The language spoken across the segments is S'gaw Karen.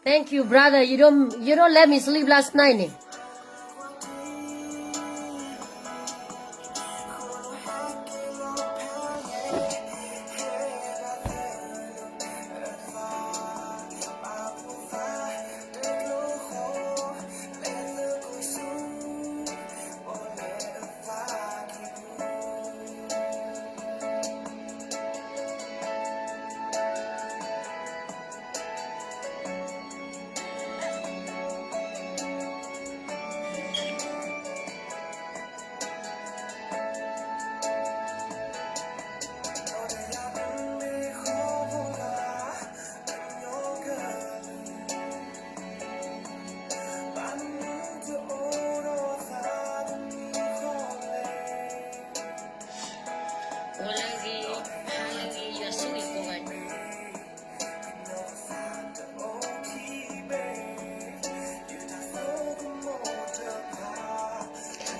Thank you, brother. You don't you don't let me sleep last night န့ၣ်.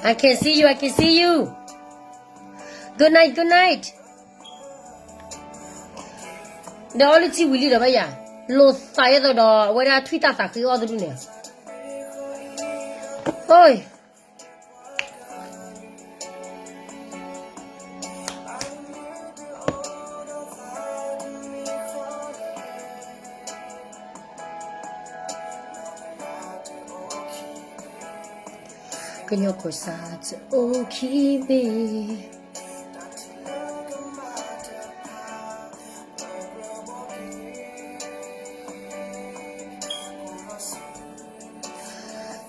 I can see you, I can see you. Good night, good night. ဒီးအီလုၢ်ထံဝံၤလံဒီးဘၣ်ယၤ, လိာ်သးယဲသိးဒီးအဝဲဒၣ်ထွံၣ်တၢ်သးဃ့အီၣ်တဒူၣ်န့ၣ်, အိၣ် ကညီကီၢ်စဲၣ်အိၣ်ခံဘ့ၣ်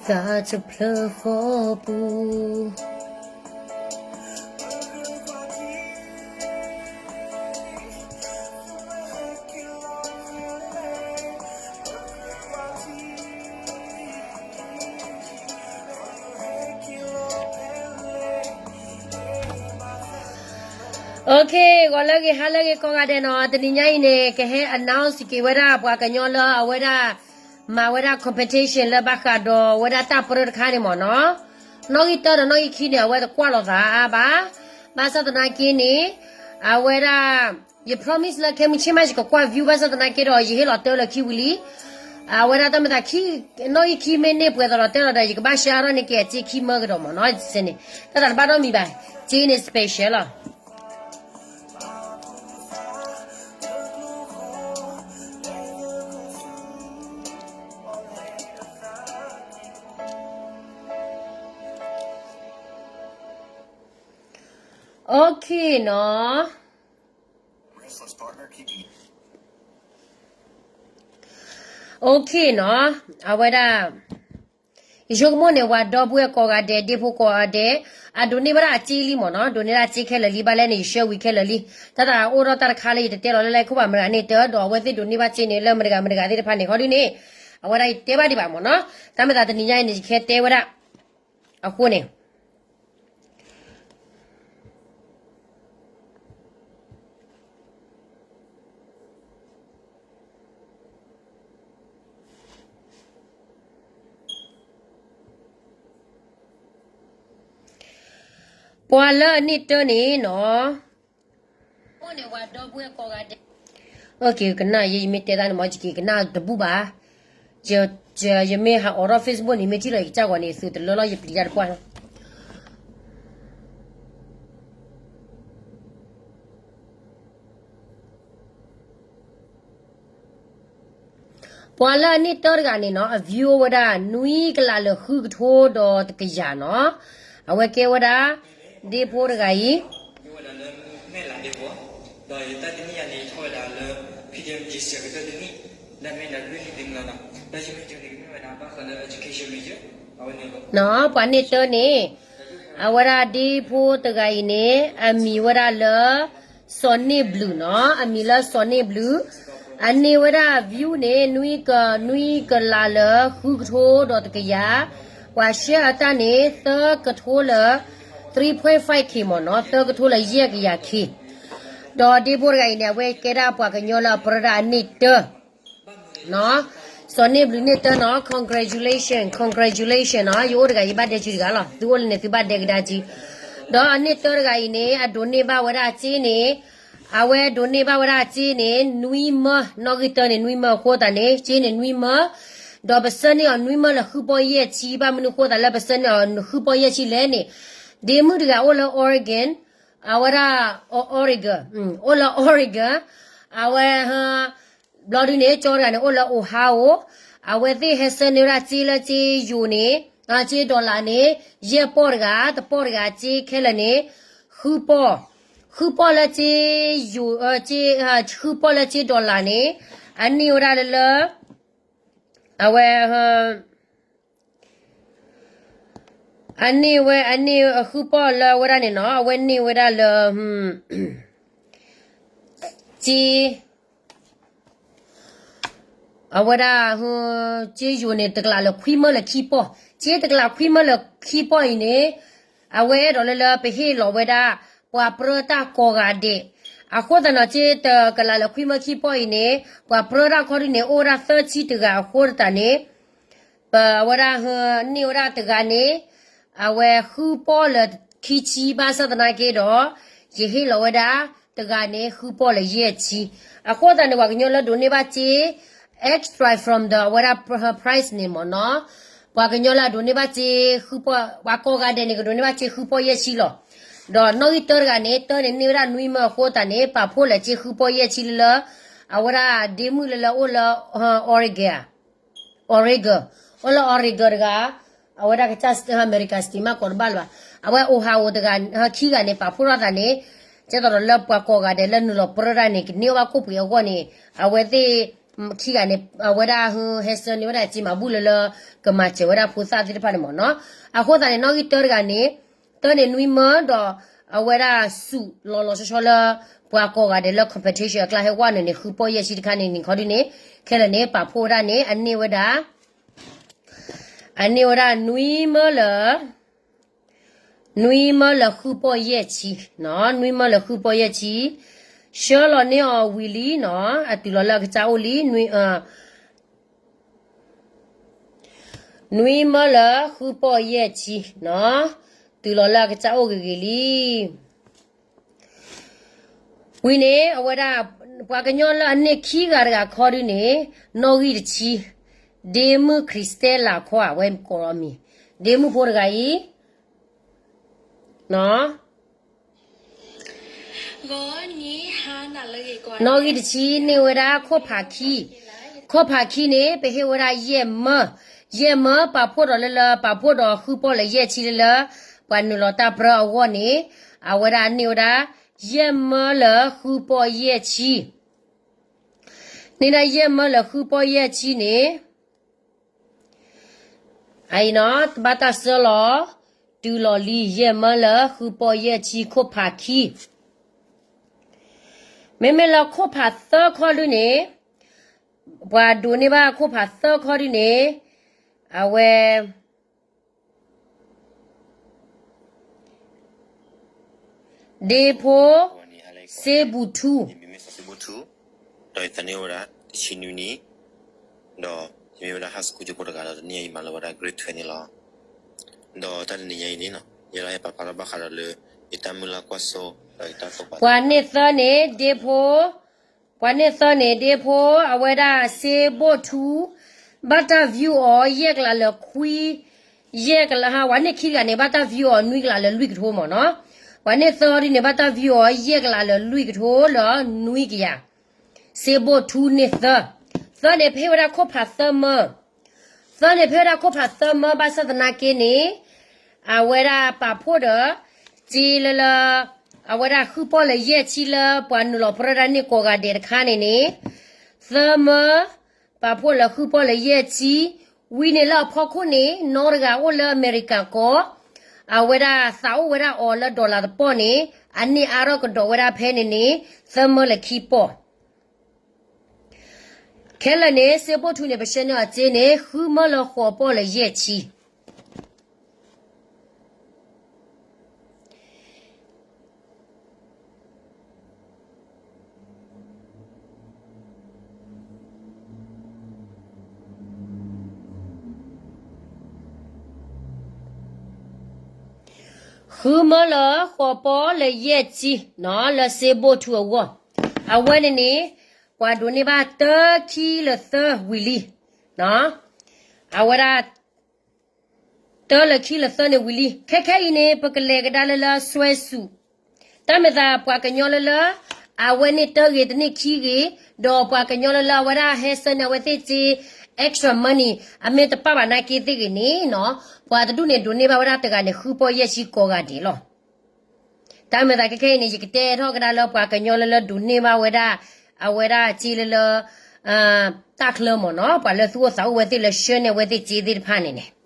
သးတဖျၢၣ်ဃီပူၤ. Okay, ဂီၤလၢအဂ့ၤ ဟါလၢအဂ့ၤ ကိးဂၤဒဲးနီၤ, တနံၤညါအံၤန့ၣ် ကဟဲ announce က့ၤဝဲဒၣ်ပှၤကညီလၢအဝဲဒၣ် မၤဝဲဒၣ် competition လၢဘၣ်ဃးဒီးဝဲဒၣ်တၢ်ပြၢတခါန့ၣ်မ့ၢ်နီၤ, နီၣ်ဂံၢ်တၢဒီးနီၣ်ဂံၢ်ခံန့ၣ် အဝဲတကွၢ်လိာ်သးအါဘၣ်, ဘၣ်ဆၣ်သနာ်က့န့ၣ် အဝဲဒၣ် ယ promise လၢခဲမုၢ်ဆ့ၣ်မး ယကကွၢ် view ဘၣ်ဆၣ်သနာ်က့ဒီး ယဟ့ၣ်လီၤတၢ်လၢခံဝံၤလံ, အဝဲဒၣ်တၢ်မ့ၢ်သး နီၣ်ဂံၢ်ခံမ့ၢ်န့ၢ်ပှဲၤသိးလီၤတၢ်လီၤဒီး ယကဘၣ် share ထီၣ်န့ၢ်က့ၤအစ့ခံမၢကဒီးမ့ၢ်နီၤ, စ့န့ၣ် တၢ်သးတဘၣ်ဒီးမံၤဘၣ်, စ့န့ၣ် special လီၤ. Okay နီၤ. Okay နီၤ, အဝဲဒၣ် ယဆိကမိၣ်န့ၣ် ပှၤဒီပုၢ်ဝဲၢ်ကိးဂၤဒဲး ဒ့ဖိကိးဂၤဒဲး အ donate ဘၣ်ဒၣ်အစ့လံမ့ၢ်နီၤ, donate ဒၣ်အစ့ခဲလၢာ်လံ ဘၣ်လဲၣ်န့ၣ် ယ share ဝံၤခဲလၢာ်လံ, တၢ်သးအိၣ်ဒီးတၢ်တခါလၢယတတဲလီၤလၢ live ခိၣ်ဘၣ်မတၤဂၤန့ၣ် တၢ်ဒီးအဝဲသ့ၣ် donate ဘၣ်စ့န့ၣ် လၢမတၤဂၤမတၤဂၤသ့ၣ်တဖၣ်န့ၣ် ခီဒုန့ၣ် အဝဲဒၣ်ယတဲဘၣ်ဒံးဘၣ်မ့ၢ်နီၤ, တၢ်မ့ၢ်သးတနံၤညါအံၤန့ၣ် ယကဟဲတဲဝဲဒၣ် အဃိန့ၣ် ပှၤလၢအန့ၢ်တၢ်န့ၣ်နီၤ, ကနၣ်ယဲ ယမ့ၢ်တဲတၢ်န့ၣ်မ့ၢ် ယက့ၤကနၣ်တဘူၣ်ဘၣ်, ယမ့ၢ်ဟးအိးထီၣ် Facebook န့ၣ် မ့ၢ်ထံၣ်လီၤယကစၢ်ဂီၤန့ၣ် သုးတလၢလီၤ ယပျံၤတၢ်တပှၢ်လီၤ. ပှၤလၢအန့ၢ်တၢ်တဂၤန့ၣ်နီၤ အ view အိၣ်ဝဲဒၣ် နွံကလးလၢာ်ဃုကထိဒီးတကယၤနီၤ, အဝဲကဲဝဲဒၣ် ဒ့ဖိတဂၤအံၤ ပှၤန့ၢ်တၢန့ၣ် အဝဲဒၣ်ဒ့ဖိတဂၤအံၤန့ၣ် အမံၤဝဲဒၣ်လၢ စီၤန့ၢ်ဘျုးနီၤ, အမံၤလၢစီၤန့ၢ်ဘျုး, အန့ၢ်ဝဲဒၣ် view န့ၣ် နွံက နွံကလးလၢဃုကထိဒီးတကယၤ, ပှၤ share အတၢ်န့ၣ် သၢကထိလၢ three point five K မ့ၢ်နီၤ, သၢကထိလၢယဲၢ်ကယၤ K, ဒီးဒ့ဖိတဂၤအံၤန့ၣ် အဝဲကဲဒၣ်ပှၤကညီလၢအပြၢဒၣ်အန့ၢ်တၢ စီၤန့ၢ်ဘျုးန့ၢ်တၢနီၤ, congratulation, congratulation နီၤ, ယအိၣ်တဂၤယဘၣ်ဒဲကံတဂၤလီၤ, သုအိၣ်လၢန့ၣ်သုဘၣ်ဒဲကဒါကံ, ဒီးအန့ၢ်တၢတဂၤအံၤန့ၣ် အဒိးန့ၢ်ဘၣ်ဝဲဒၣ်စ့န့ၣ်, အဝဲဒိးန့ၢ်ဘၣ်ဝဲဒၣ်စ့န့ၣ် နွံမၢ, နီၣ်ဂံၢ်တၢန့ၣ် နွံမၢအဃိသတးန့ၣ် စ့န့ၣ်နွံမၢ, ဒီးပဆၢန့ၢ်အီၤနွံမၢလၢဃုပီၢ်ယဲၢ်ဆံ, ဘၣ်မနုၤဃိသတးလၢပဆၢန့ၢ်အီၤဃုပီၢ်ယဲၢ်ဆံလဲၣ်န့ၣ်, ဒ့မုၣ်တဂၤအိၣ်လၢ Oregon, အဝဲဒၣ် Oregon, အိၣ်လၢ Oregon, အဝဲ ဘျီဒုန့ၣ် ကၠီတဂၤန့ၣ် အိၣ်လၢ Ohio, အဝဲသ့ၣ်ဟဲဆၢန့ၢ်ဝဲဒၣ်စ့လၢစ့ယိၤန့ၣ်, စ့ dollar န့ၣ် ယဲၢ်ပီၢ်တဂၤ, တပီၢ်တဂၤစ့ခဲလၢာ်န့ၣ် ဃုပီၢ်, ဃုပီၢ်လၢစ့ ယိၤ, ဃုပီၢ်လၢစ့ dollar န့ၣ် အန့ၢ်ဝဲဒၣ်လၢလၢ အဝဲ အန့ၢ်ဝဲ အန့ၢ်ဃုပီၢ်လၢအဝဲဒၣ်န့ၣ်နီၤ, အဝဲန့ၢ်ဝဲဒၣ်လၢ စ့ အဝဲဒၣ် စ့ယိၤန့ၣ် တကလးလၢခွံမၢလၢခံပီၢ်, စ့တကလးခွံမၢလၢခံပီၢ်အံၤန့ၣ်, အဝဲအဲၣ်ဒိးလၢလၢပဟ့ၣ်လီၤဝဲဒၣ် ပှၤပြၢတၢ်ကိးဂၤဒဲး, အဃိသတးနီၤ စ့တကလးလၢခွံမၢခံပီၢ်အံၤန့ၣ် ပှၤပြၢတၢ်ခီဒုန့ၣ် အိၣ်ဝဲဒၣ်သၢဆံတဂၤအဃိသတးန့ၣ် ပဝဲဒၣ် န့ၢ်ဝဲဒၣ်တဂၤန့ၣ် အဝဲဃုပီၢ်လၢခံဆံ ဘၣ်ဆၣ်သနာ်က့ဒီး ယဟ့ၣ်လီၤဝဲဒၣ်တဂၤန့ၣ် ဃုပီၢ်လၢယဲၢ်ဆံ, အဃိသတးန့ၣ် ပှၤကညီလၢဒိးန့ၢ်ဘၣ်စ့ extra from the အဝဲဒၣ် price န့ၣ်မ့ၢ်နီၤ, ပှၤကညီလၢအဒိးန့ၢ်ဘၣ်စ့ ဃုပီၢ်, ပှၤကိးဂၤဒဲးန့ၣ် ကဒိးန့ၢ်ဘၣ်စ့ဃုပီၢ်ယဲၢ်ဆံလီၤ. ဒီးနီၣ်ဂံၢ်တၢတဂၤန့ၣ် တၢန့ၣ်န့ၢ်ဝဲဒၣ်နွံမၢအဃိသတးန့ၣ် ပာ်ဖှိၣ်လၢစ့ဃုပီၢ်ယဲၢ်ဆံလၢလၢ အဝဲဒၣ်ဒ့မုၣ်လၢလၢအိၣ်လၢ Oregon, Oregon, အိၣ်လၢ Oregon တဂၤ, အဝဲဒၣ်ကစၢ် America state မးကိးတဘၣ်လၢၤဘၣ်, အဝဲ Ohio တဂၤ, ခံဂၤန့ၣ် ပာ်ဖှိၣ်ထီၣ်သးန့ၣ်, ကဲသိးဒီးလၢပှၤကိးဂၤဒဲးလၢနုာ်လီၤပြၢတၢ်န့ၣ် ကန့ၢ်အီၣ်ဘၣ်ခိၣ်ပှ့ၤအဂီၢ်န့ၣ် အဝဲသ့ၣ်ခံဂၤန့ၣ် အဝဲဒၣ်ဟဲဆၢန့ၢ်ဝဲဒၣ်စ့မၤဘူၣ်လၢလၢ ကမၤစၢၤဝဲဒၣ်ဖိသၣ်သ့ၣ်တဖၣ်န့ၣ်မ့ၢ်နီၤ, အဃိသတးန့ၣ် နီၣ်ဂံၢ်တၢတဂၤန့ၣ် တၢန့ၣ်နွံမၢဒီး အဝဲဒၣ်စူးလီၤလီၤဆီဆီလၢ ပှၤကိးဂၤဒဲးလၢ competition အကျါဟဲဝဲနုာ်န့ၣ် ဃုပီၢ်ယဲၢ်ဆံတခါန့ၣ်န့ၣ်ခီဒုန့ၣ် ခဲလၢာ်န့ၣ် ပာ်ဖှိၣ်ဝဲဒၣ်န့ၣ် အန့ၢ်ဝဲဒၣ် အန့ၢ်ဝဲဒၣ်နွံမၢလၢ နွံမၢလၢဃုပီၢ်ယဲၢ်ဆံ, နွံမၢလၢဃုပီၢ်ယဲၢ်ဆံ, ဆှၢလီၤန့ၢ်အီၤဝံၤလံနီၤ, အတုၤလီၤလၢအကစၢ်အိၣ်လံ, နွံမၢလၢဃုပီၢ်ယဲၢ်ဆံနီၤ, တုၤလီၤလၢအကစၢ်အိၣ်ဂ့ၤဂ့ၤလံ. ဝံၤန့ၣ် အဝဲဒၣ် ပှၤကညီလၢအန့ၢ်ခံဂၤတဂၤခီဒုန့ၣ် နီၣ်ဂံၢ်တဆံ, ဒ့မုၣ် Christella ခီ အဝဲကိးအမံၤ, ဒ့မုၣ်ဖိတဂၤအံၤ နီၣ်ဂံၢ်တဆံန့ၢ်ဝဲဒၣ်ခိၣ်ဖးခံ, ခိၣ်ဖးခံန့ၣ် ပဟ့ၣ်ဝဲဒၣ်ယဲၢ်မၢ, ယဲၢ်မၢပာ်ဖှိၣ်ဒီးလၢလၢ ပာ်ဖှိၣ်ဒီးဃုပီၢ်လၢယဲၢ်ဆံလၢလၢ ပှၤနုာ်လီၤတၢ်ပြၢအဂီၢ်န့ၣ် အဝဲဒၣ်န့ၢ်ဝဲဒၣ် ယဲၢ်မၢလၢဃုပီၢ်ယဲၢ်ဆံ, န့ၢ်ဒၣ်ယဲၢ်မၢလၢဃုပီၢ်ယဲၢ်ဆံန့ၣ် အအံၤနီၤ တဘၣ်တၢ်ဆှၢလီၤ, တုၤလီၤလံယဲၢ်မၢလၢဃုပီၢ်ယဲၢ်ဆံခိၣ်ဖးခံ, မ့မ့ၢ်လၢခိၣ်ဖးသၢခီဒုန့ၣ်, ပှၤဒိးန့ၢ်ဘၣ်ခိၣ်ဖးသၢခီဒုန့ၣ်, အဝဲ ဒ့ဖိ စ့ဘူထူ, ဒီးယသးန့ၢ်ဝဲဒၣ်တဆံနွံနံၣ်, ဒီးယမ့ၢ်ဝဲဒၣ် high school ဖိတဂၤဒီးတနံၤအံၤယမၤလၢၤဝဲဒၣ် grade twelve န့ၣ်လီၤ. ဒီးတၢ်တနံၤညါအံၤန့ၣ်နီၤ ယဲဒၣ်ဟဲပာ်ဖျါထီၣ်ဘၣ်ဃးဒီးလၢ ယတၢ်မုၢ်လၢ်ကွၢ်စိ ဒီးယတၢ်တိာ်ပာ် ပှၤန့ၢ်သၢန့ၣ် ဒ့ဖိ ပှၤန့ၢ်သၢန့ၣ် ဒ့ဖိ အဝဲဒၣ်စ့ဘိၣ်ထူ ဘၣ်တၢ် view အီၤ ယဲၢ်ကလးလၢခွံ, ယဲၢ်ကလး, ပှၤန့ၢ်ခံဂၤန့ၣ် ဘၣ်တၢ် view အီၤ နွံကလးလၢလွံၢ်ကထိမ့ၢ်နီၤ. ပှၤန့ၢ်သၢဒ်န့ၣ် ဘၣ်တၢ် view အီၤ ယဲၢ်ကလးလၢလွံၢ်ကထိလၢနွံကယၤ. စ့ဘိၣ်ထူန့ၢ်သၢ, သၢန့ၣ် ပဟ့ၣ်ဝဲဒၣ်ခိၣ်ဖးသၢမၢ သၢန့ၣ် ပဟ့ၣ်ဝဲဒၣ်ခိၣ်ဖးသၢမၢ ဘၣ်ဆၣ်သနာ်က့န့ၣ်, အဝဲဒၣ်ပာ်ဖှိၣ်ဒီး စ့လၢလၢ အဝဲဒၣ်ဃုပီၣ်လဲၤယဲၢ်ဆံလၢပှၤနုာ်လီၤပြၢတၢ်န့ၢ်ကိးဂၤဒဲးတခါန့ၣ်န့ၣ် သၢမၢ ပာ်ဖှိၣ်လၢဃုပီၣ်လဲၤယဲၢ်ဆံ, ဝံၤန့ၣ်လၢအဖီခိၣ်န့ၣ် နီတဂၤအိၣ်လၢအမဲရကၤကီၢ်, အဝဲဒၣ်သးအိၣ်ဝဲဒၣ်အီၤလၢ dollar တပီၣ်န့ၣ် အန့ၢ်အါထီၣ်ကဒီးဝဲဒၣ်ဖဲန့ၣ်န့ၣ် သၢမၢလၢခံပီၣ် ခဲလၢာ်န့ၣ် စ့ဘိၣ်ထူန့ၣ် ပဆှၢန့ၢ်အီၤစ့န့ၣ် ဃုမၢလၢဃိးပီၣ်လၢယဲၢ်ဆံ ဃုမၢလၢဃိးပီၣ်လၢယဲၢ်ဆံနီၤ လၢစ့ဘိၣ်ထူအဂီၢ်, အဝဲန့ၣ်န့ၣ် ပှၤဒိးန့ၢ်ဘၣ်တၢခံလၢသၢဝံၤလံ, အဝဲဒၣ် တၢလၢခံလၢသၢန့ၣ်ဝံၤလံ. ခဲခဲအံၤန့ၣ် ပကလဲၤကဒါလၢလၢစွဲဆူၣ် တၢ်မဲာ်သးပှၤကညီလၢလၢ အဝဲန့ၣ်တၢဂ့ၤတန့ၢ်ခံဂ့ၤ, ဒီးပှၤကညီလၢလၢအဝဲဒၣ်ဟဲဆှၢန့ၢ် အဝဲသ့ၣ်စ့ extra money အမ့ၢ်တပာ်ဘၣ်နာ်က့သ့ၣ်ဂ့ၤန့ၣ်နီၤ, ပှၤတဒူၣ်န့ၣ်ဒိးန့ၢ်ဘၣ်ဝဲဒၣ်တဂၤန့ၣ် ဃုပီၣ်ယဲၢ်ဆံကိးဂၤဒဲးလီၤ. တၢ်မဲာ်သးခဲခဲအံၤန့ၣ် ယကတဲထီၣ်ကဒါလၢပှၤကညီလၢလၢဒိးန့ၢ်ဘၣ်ဝဲဒၣ် အဝဲဒၣ်စ့လၢလၢ တၢ်ချၢမ့ၢ်နီၤ, ပှၤလၢသူၣ်အိၣ်သးအိၣ်ဝဲသ့ၣ်လၢဆှၢန့ၢ်ဝဲသ့ၣ်စ့သ့ၣ်တဖၣ်န့ၣ်န့ၣ်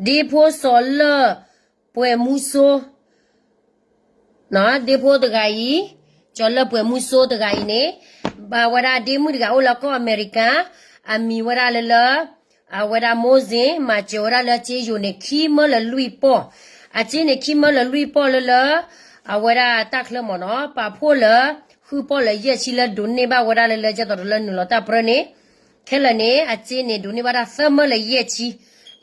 ဒ့ဖိစီၤလၢၢ်ပှဲၤမူစိ, ဒ့ဖိတဂၤအံၤ, စီၤလၢၢ်ပှဲၤမူစိတဂၤအံၤန့ၣ်, ဘၣ်ဝဲဒၣ်ဒ့မုၣ်တဂၤအိၣ်လၢကီၢ်အမဲရကၤ, အမံၤဝဲဒၣ်လၢလၢ အဝဲဒၣ်မိၢ်စ့ၣ် မၤစၢၤဝဲဒၣ်လၢစ့ယိၤန့ၣ် ခံမၢလၢလွံၢ်ပီၢ်, အစ့န့ၣ်ခံမၢလၢလွံၢ်ပီၢ်လၢလၢ အဝဲဒၣ်တၢ်ချၢမ့ၢ်နီၤ, ပာ်ဖှိၣ်လၢ ဃုပီၢ်လၢယဲၢ်ဆံလၢဒိးန့ၢ်ဘၣ်ဝဲဒၣ်လၢလၢကဲသိးဒီးလၢနုာ်လီၤတၢ်ပြၢန့ၣ်, ခဲလၢာ်န့ၣ် အစ့န့ၣ်ဒိးန့ၢ်ဘၣ်တၢ်သၢမၢလၢယဲၢ်ဆံ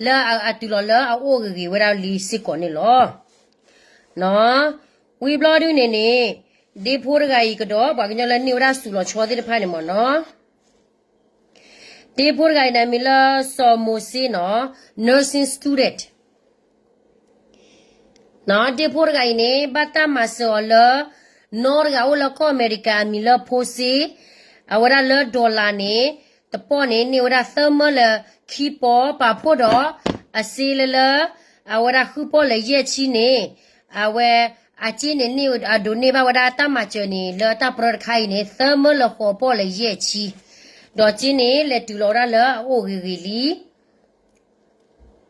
လၢအတုၤလီၤလၢအအိၣ်ဂ့ၤဂ့ၤဝဲဒၣ်လံစ့ၢ်ကီးန့ၣ်လီၤ. ဝံၤဘျီဒုန့ၣ်န့ၣ် ဒ့ဖိတဂၤအံၤကဒီး ပှၤကညီလၢန့ၢ်ဝဲဒၣ်စူးလီၤဆီသ့ၣ်တဖၣ်န့ၣ်မ့ၢ်နီၤ, ဒ့ဖိတဂၤအံၤန့ၣ် အမံၤလၢစီၤမိၤစ့နီၤ, nursing student ဒ့ဖိတဂၤအံၤန့ၣ် ဘၣ်တၢ်မၤစၢၤအီၤလၢ နီတဂၤအိၣ်လၢကီၢ်အမဲရကၤအမံၤလၢဖိစ့, အဝဲဒၣ်လၢ dollar န့ၣ် တပီၢ်န့ၣ် န့ၢ်ဝဲဒၣ်သၢမၢလၢခံပီၢ် ပာ်ဖှိၣ်ဒီး အစ့လၢလၢ အဝဲဒၣ်ဃုပီၢ်လၢယဲၢ်ဆံန့ၣ်, အဝဲ အစ့န့ၣ်န့ၢ်အဒိးန့ၢ်ဘၣ်ဝဲဒၣ်တၢ်မၤစၢၤန့ၣ် လၢတၢ်ပြၢတခါအံၤန့ၣ် သၢမၢလၢဃိးပီၢ်လၢယဲၢ်ဆံ, ဒီးစ့န့ၣ် လဲၤတုၤလီၤဝဲဒၣ်လၢအအိၣ်ဂ့ၤ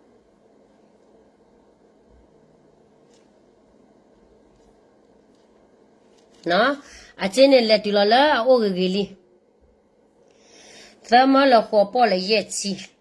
ဂ့ၤလံ အစ့န့ၣ်လဲၤတုၤလီၤလၢအအိၣ်ဂ့ၤဂ့ၤလံ, သၢမၢလၢဃိးပီၢ်လၢယဲၢ်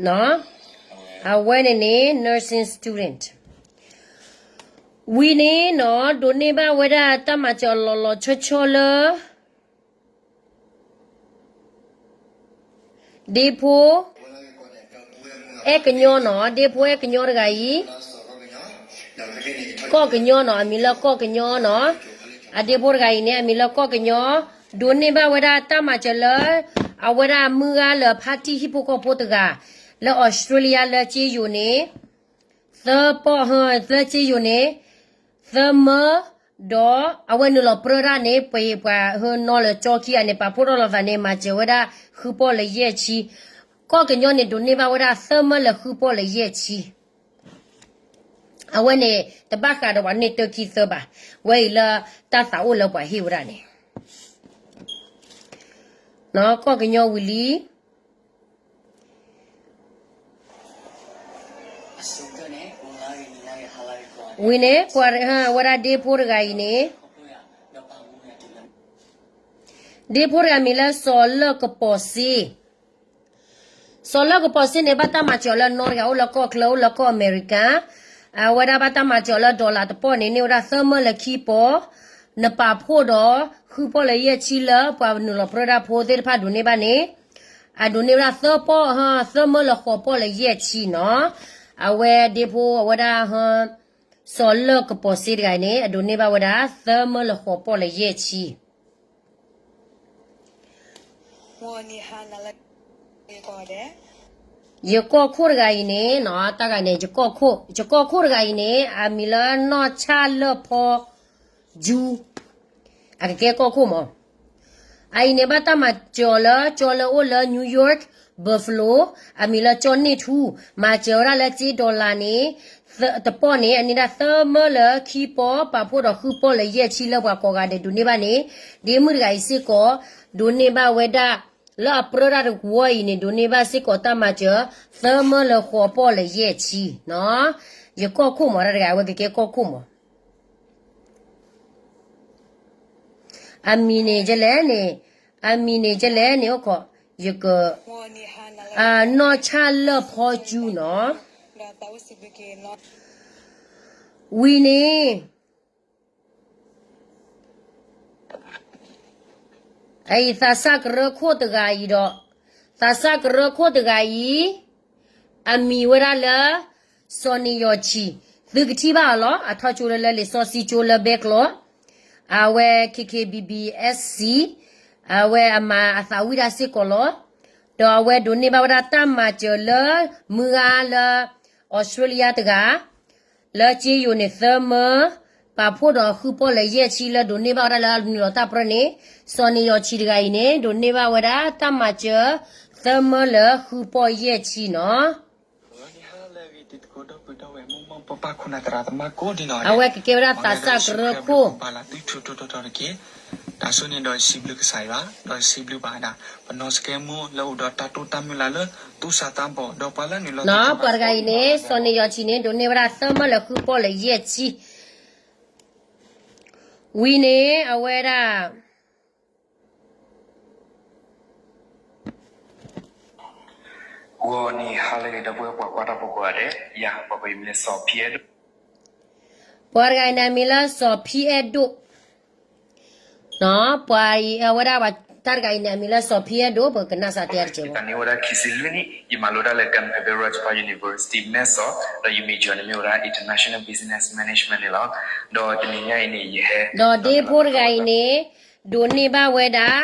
ဆံ အဝဲန့ၣ်န့ၣ် nursing student ဝံၤန့ၣ်နီၤ ဒိးန့ၢ်ဘၣ်ဝဲဒၣ်တၢ်မၤစၢၤလီၤလီၤဆီဆီလၢ ဒ့ဖိ အဲၣ်ကညီနီၤ, ဒ့ဖိအဲၣ်ကညီတဂၤအံၤ, ကီၢ်ကညီနီၤ, အမံၤလၢကီၢ်ကညီနီၤ, အဒ့ဖိတဂၤအံၤန့ၣ် အမံၤလၢကီၢ်ကညီ, ဒိးန့ၢ်ဘၣ်ဝဲဒၣ်တၢ်မၤစၢၤလၢ အဝဲဒၣ်မုၢ်ဂၤလၢဖါတံၢ်ဟံၣ်ဖိဃီဖိတဂၤ လၢအီစထြ့လယါလၢစ့ယိၤန့ၣ် သၢပီၢ်ဟၢ လၢစ့ယိၤန့ၣ် သၢမၢ ဒီးအဝဲနုာ်လီၤပြၢတၢ်န့ၣ် ပှၤပှၤဟၢနီၤလၢကၠီခံဂၤန့ၣ် ပာ်ဖှိၣ်ထီၣ်လိာ်သးန့ၣ် မၤစၢၤဝဲဒၣ်ဃုပီၢ်လၢယဲၢ်ဆံ, ကီၢ်ကညီန့ၣ် ဒိးန့ၢ်ဘၣ်ဝဲဒၣ်သၢမၢလၢဃုပီၢ်လၢယဲၢ်ဆံ, အဝဲန့ၣ် တဘၣ်ဃးဒီးပှၤန့ၢ်တၢခံသၢဘၣ်, ဝဲအံၤလၢတၢ်သးအိၣ်လၢပှၤဟ့ၣ်ဝဲဒၣ်န့ၣ် ကီၢ်ကညီဝံၤလံ ဝံၤန့ၣ် ပှၤဝဲဒၣ်ဒ့ဖိတဂၤအံၤန့ၣ် ဒ့ဖိတဂၤမံၤလၢစီၤလၢၢ်ကပီၤစ့, စီၤလၢၢ်ကပီၤစ့န့ၣ် ဘၣ်တၢ်မၤစၢၤအီၤလၢနီတဂၤအိၣ်လၢကီၢ်ချၢ အိၣ်လၢကီၢ်အမဲရကၤ, အဝဲဒၣ်ဘၣ်တၢ်မၤစၢၤလၢ dollar တပီၢ်န့ၣ် န့ၢ်ဝဲဒၣ်သၢမၢလၢခံပီၢ်, နပာ်ဖှိၣ်ဒီးဃုပီၢ်လၢယဲၢ်ဆံလၢပှၤနုာ်လီၤပြၢတၢ်ဖိသ့ၣ်တဖၣ်ဒိးန့ၢ်ဘၣ်န့ၣ်, အဒိးန့ၢ်ဝဲဒၣ်သၢပီၢ်, သၢမၢလၢဃိးပီၢ်လၢယဲၢ်ဆံနီၤ. အဝဲဒ့ဖိအဝဲဒၣ် စီၤလၢၢ်ကပီၤစ့တဂၤအံၤန့ၣ် အဒိးန့ၢ်ဘၣ်ဝဲဒၣ်သၢမၢလၢဃိးပီၢ်လၢယဲၢ်ဆံ ယကီၢ်ခိၣ်တဂၤအံၤန့ၣ်နီၤ, တၢ်ဂၤန့ၣ် ယကီၢ်ခိၣ်, ယကီၢ်ခိၣ်တဂၤအံၤန့ၣ် အမံၤလၢနီၢ်ဆၣ်လၢၢ်ဖီယူ, အကကဲကီၢ်ခိၣ်မး. အအံၤန့ၣ် ဘၣ်တၢ်မၤစၢၤအီၤလၢ ကၠီလၢအိၣ်လၢ New York, Buffalo, အမံၤလၢကၠီန့ၢ်ထူ, မၤစၢၤဝဲဒၣ်လၢစ့ dollar န့ၣ် တပီၢ်န့ၣ် အန့ၢ်ဒၣ်သၢမၢလၢခံပီၢ်, ပာ်ဖှိၣ်ဒီးဃုပီၢ်လၢယဲၢ်ဆံလၢပှၤကိးဂၤဒဲးဒိးန့ၢ်ဘၣ်န့ၣ်, ဒ့မုၣ်တဂၤအံၤစ့ၢ်ကီး ဒိးန့ၢ်ဘၣ်ဝဲဒၣ် လၢအပြၢတၢ်တဝီအံၤန့ၣ် ဒိးန့ၢ်ဘၣ်စ့ၢ်ကီးတၢ်မၤစၢၤ သၢမၢလၢဃိးပီၢ်လၢယဲၢ်ဆံနီၤ. ယကီၢ်ခိၣ်မး တၢ်တဂၤ အဝဲကကဲကီၢ်ခိၣ်မး. အမံၤန့ၣ်ကလဲၣ်န့ၣ်, အမံၤန့ၣ်ကလဲၣ်န့ၣ် အိၣ်ခိး, ယက, နီၢ်ဆၣ်လၢၢ်ဖီယူနီၤ. ဝံၤန့ၣ် အအံၤသးစၢ်ကရၢခိၣ်တဂၤအံၤဒီး, သးစၢ်ကရၢခိၣ်တဂၤအံၤ အမံၤဝဲဒၣ်လၢ စီၤနံၤယီၤဆံၣ်, သုကထံၣ်ဘၣ်အီၤလီၤ. အထီၣ်ကၠိလၢလၢလံာ်စီဆှံကၠိလၢဘဲကျိး, အဝဲ K K B B S C, အဝဲအမၤအသးဝံၣ်တၢ်စ့ၢ်ကီးလီၤ. ဒီးအဝဲဒိးန့ၢ်ဘၣ်ဝဲဒၣ်တၢ်မၤစၢၤလၢ မုၢ်ဂၤလၢ အီစထြ့လယါတဂၤ လၢစ့ယိၤန့ၣ်သၢမၢ, ပာ်ဖှိၣ်ဒီးဃုပီၢ်လၢယဲၢ်ဆံလၢဒိးန့ၢ်ဘၣ်ဝဲဒၣ်လၢနုာ်လီၤတၢ်ပြၢန့ၣ်, စီၤနံၤယီၤဆံၣ်တဂၤအံၤန့ၣ် ဒိးန့ၢ်ဘၣ်ဝဲဒၣ်တၢ်မၤစၢၤ သၢမၢလၢဃုပီၢ်ယဲၢ်ဆံနီၤ. အဝဲကကဲဝဲဒၣ်သးစၢ်ကရၢခိၣ် တၢ်ဆိန့ၣ်ဒီးစံးဘျုးကစၢ်ယွၤ, ဒီးစံးဘျုးဘၣ်ဒၣ် ပနီၢ်စကဲမူလၢအိၣ်ဒီးတၢ်တိၢ်တၢ်မုၢ်လၢ်လၢ သူၣ်စၢ်သးဘီၣ် ဒီးပှၤလၢနုာ်လီၤသ့ၣ်တဖၣ် ပှၤတဂၤအံၤန့ၣ် စီၤနံၤယီၤဆံၣ်န့ၣ် ဒိးန့ၢ်ဝဲဒၣ်သၢမၢလၢဃုပီၢ်လၢယဲၢ်ဆံ ဝံၤန့ၣ် အဝဲဒၣ် ဂီၤနံၤဟါလၢအဂ့ၤ ဒီပုၢ်ဝဲၢ်ပှၤကွၢ်တၢ်ဖိကိးဂၤဒဲး, ယၤ ပှၤကိးယမံၤလၢစီၤဖံအဲၣ်ဒိၣ်, ပှၤတဂၤအံၤန့ၣ် အမံၤလၢစီၤဖံအဲၣ်ဒိၣ်, ပှၤအံၤအဝဲဒၣ် တၢ်တဂၤအံၤန့ၣ် အမံၤလၢစီၤဖံအဲၣ်ဒိၣ် ပကနၣ်စးတဲအါတစဲးဘၣ်. ယသးန့ၢ်ဝဲဒၣ်ခံဆံလွံၢ်နံၣ်, ယမၤလိတၢ်လၢ Kempe Rajabhat University မဲၢ်စီး, ဒီးယ major န့ၣ်မ့ၢ်ဝဲဒၣ် International Business Management န့ၣ်လီၤ. ဒီးတနံၤညါအံၤန့ၣ် ယဟဲ, ဒီးဒ့ဖိတဂၤအံၤန့ၣ် ဒိးန့ၢ်ဘၣ်ဝဲဒၣ်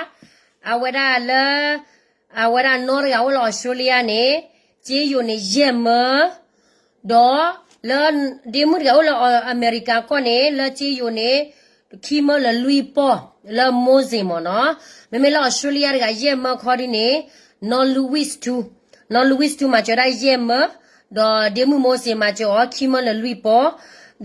အဝဲဒၣ်လၢ အဝဲဒၣ်နီၢ်တဂၤအိၣ်လၢအီစထြ့လယါန့ၣ် စ့ယိၤန့ၣ်ယဲၢ်မၢ, ဒီး လၢ ဒ့မုၣ်တဂၤအိၣ်လၢအမဲရကၤကီၢ်န့ၣ် လၢစ့ယိၤန့ၣ် ခံမၢလၢလွံၢ်ပီၢ် လၢမိၢ်စ့ၣ်မၢ်နီၤ. မ့မ့ၢ်လၢအီစထြ့လယါတဂၤယဲၢ်မၢခီဒ်န့ၣ် နီၢ် Louis ထူ, နီၢ် Louis ထူ မၤစၢၤဒၣ်ယဲၢ်မၢ, ဒီးဒ့မုၣ်မိၢ်စ့ၣ်မၤစၢၤအီၤခံမၢလၢလွံၢ်ပီၢ်,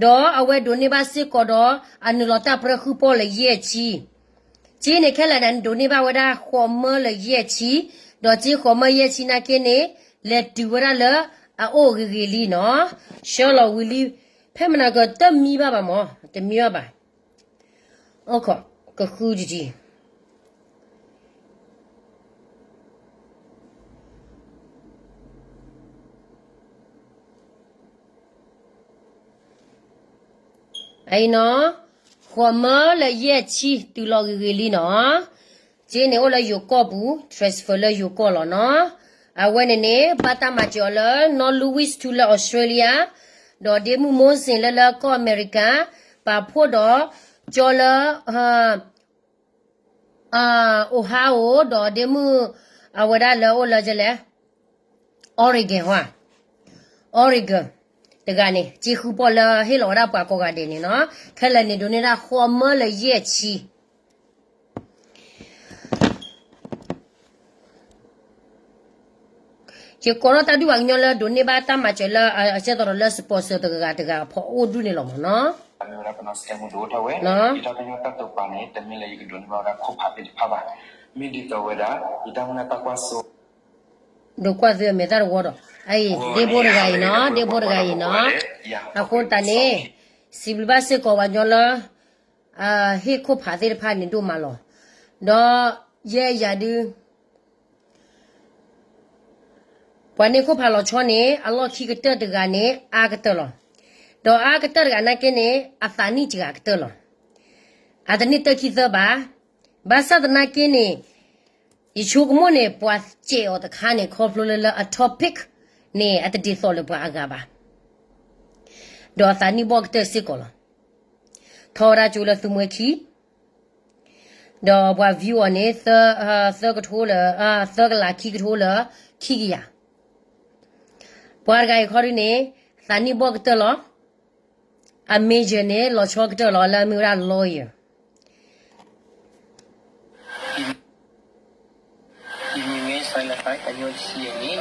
ဒီးအဝဲဒိးန့ၢ်ဘၣ်စ့ၢ်ကီးဒီး အနုာ်လီၤတၢ်ပြၢဃုပီၢ်လၢယဲၢ်ဆံ စ့န့ၣ်ခဲလၢာ်န့ၣ် ဒိးန့ၢ်ဘၣ်ဝဲဒၣ်ဃိးမၢလၢယဲၢ်ဆံ, ဒီးစ့ဃိးမၢယဲၢ်ဆံနာ်က့န့ၣ် လဲၤတုၤဝဲဒၣ်လၢအအိၣ်ဂ့ၤဂ့ၤလံနီၤ. ဆှၢလီၤဝံၤလံ, ဖဲမနၤကတမံဘၣ်ဘၣ်မၢ်, တမံဘၣ်ဘၣ်, အိၣ်ခိး, ကဃုတံၢ်တံၢ် အံၤနီၤ, ဃိးမၢလၢယဲၢ်ဆံတုၤလီၤဂ့ၤဂ့ၤလံနီၤ. စ့န့ၣ်အိၣ်လၢယိၤကီၢ်ပူၤ, transfer လၢယိၤကီၢ်လီၤနီၤ. အဝဲန့ၣ်န့ၣ် ဘၣ်တၢ်မၤစၢၤအီၤလၢနီၢ် Louis ထူလၢအီစထြ့လယါ, ဒီးဒ့မုၣ်မိၢ်စ့ၣ်လၢလၢကီၢ်အမဲရကၤ, ပာ်ဖှိၣ်ဒီးကၠီလၢ Ohio ဒီးဒ့မုၣ် အဝဲဒၣ်လၢအိၣ်လၢယလဲၣ် Oregon ဟါ, Oregon တဂၤန့ၣ် စ့ဃုပီၢ်လၢဟ့ၣ်လီၤဝဲဒၣ်ပှၤကိးဂၤဒဲးန့ၣ်နီၤ, ခဲလၢာ်န့ၣ် ဒိးန့ၢ်ဒၣ်ဃိးမၢလၢယဲၢ်ဆံ ယကိးထီၣ်တၢ်ဒုးပှၤကညီလၢဒိးန့ၢ်ဘၣ်တၢ်မၤစၢၤလၢ အဆဲသီဒီးလၢ sponsor တဂၤဂၤတဂၤအဖီအိၣ်ဒုးန့ၣ်လီၤမၢ်နီၤ. မ့ၢ်ဝဲဒၣ်ပနီၢ်စကဲမူဒိၣ်ထီၣ်ဝဲ, ယတၢ်ပညိၣ်တၢ်တိာ်ပာ်န့ၣ် တမ့ၢ်လၢယကဒိးန့ၢ်ဘၣ်ဝဲဒၣ်ခိၣ်ဖးသ့ၣ်တဖၣ်ဘၣ်. မ့ၢ်ဒ်သိးဝဲဒၣ် ယတၢ်မုၢ်လၢ်တၢ်ကွၢ်စိ ဒိးကွၢ်သုအမဲာ်တၢ်တဝီဒီး, အအံၤ ဒ့ဖိတဂၤအံၤနီၤ, ဒ့ဖိတဂၤအံၤနီၤ, အဃိတၢ်န့ၣ် စံးဘျုးဘၣ်စ့ၢ်ကီးပှၤကညီလၢ ဟ့ၣ်ခိၣ်ဖးသ့ၣ်တဖၣ်န့ၣ်ဒိၣ်မးလီၤ. ဒီးယဲယၤဒုး ပှၤန့ၢ်ခိၣ်ဖးလီၤဆီန့ၣ် အလီၢ်ခံကတၢၢ်တဂၤန့ၣ် အါကတၢၢ်လီၤ. ဒီးအါကတၢၢ်တဂၤနာ်က့န့ၣ် အသးနံၣ်စှၤကတၢၢ်လီၤ. အတန့ၢ်တၢ်ခံသၢဘၣ်. ဘၣ်ဆၣ်သနာ်က့န့ၣ် ယဆိကမိၣ်န့ၣ် ပှၤစဲးအီၤတခါန့ၣ် ခီဖျိလၢလၢအ topic န့ၣ် အတဒ်သိးလၢပှၤအဂၤဘၣ်. ဒီးအသးနံၣ်ဘီၣ်ကတၢၢ်စ့ၢ်ကီးလီၤ. ထီဝဲဒၣ်ကၠိလၢသူမှဲခံ ဒီးပှၤ view အီၤန့ၣ် သၢကထိလၢ သၢကလးခံကထိလၢ ခံကယၤ. ပှၤတဂၤအံၤခီဒုန့ၣ် သးနံၣ်ဘီၣ်ကတၢၢ်လီၤ. အ major န့ၣ် လီၤဆီကတၢၢ်လီၤ လၢအမ့ၢ်ဝဲဒၣ် lawyer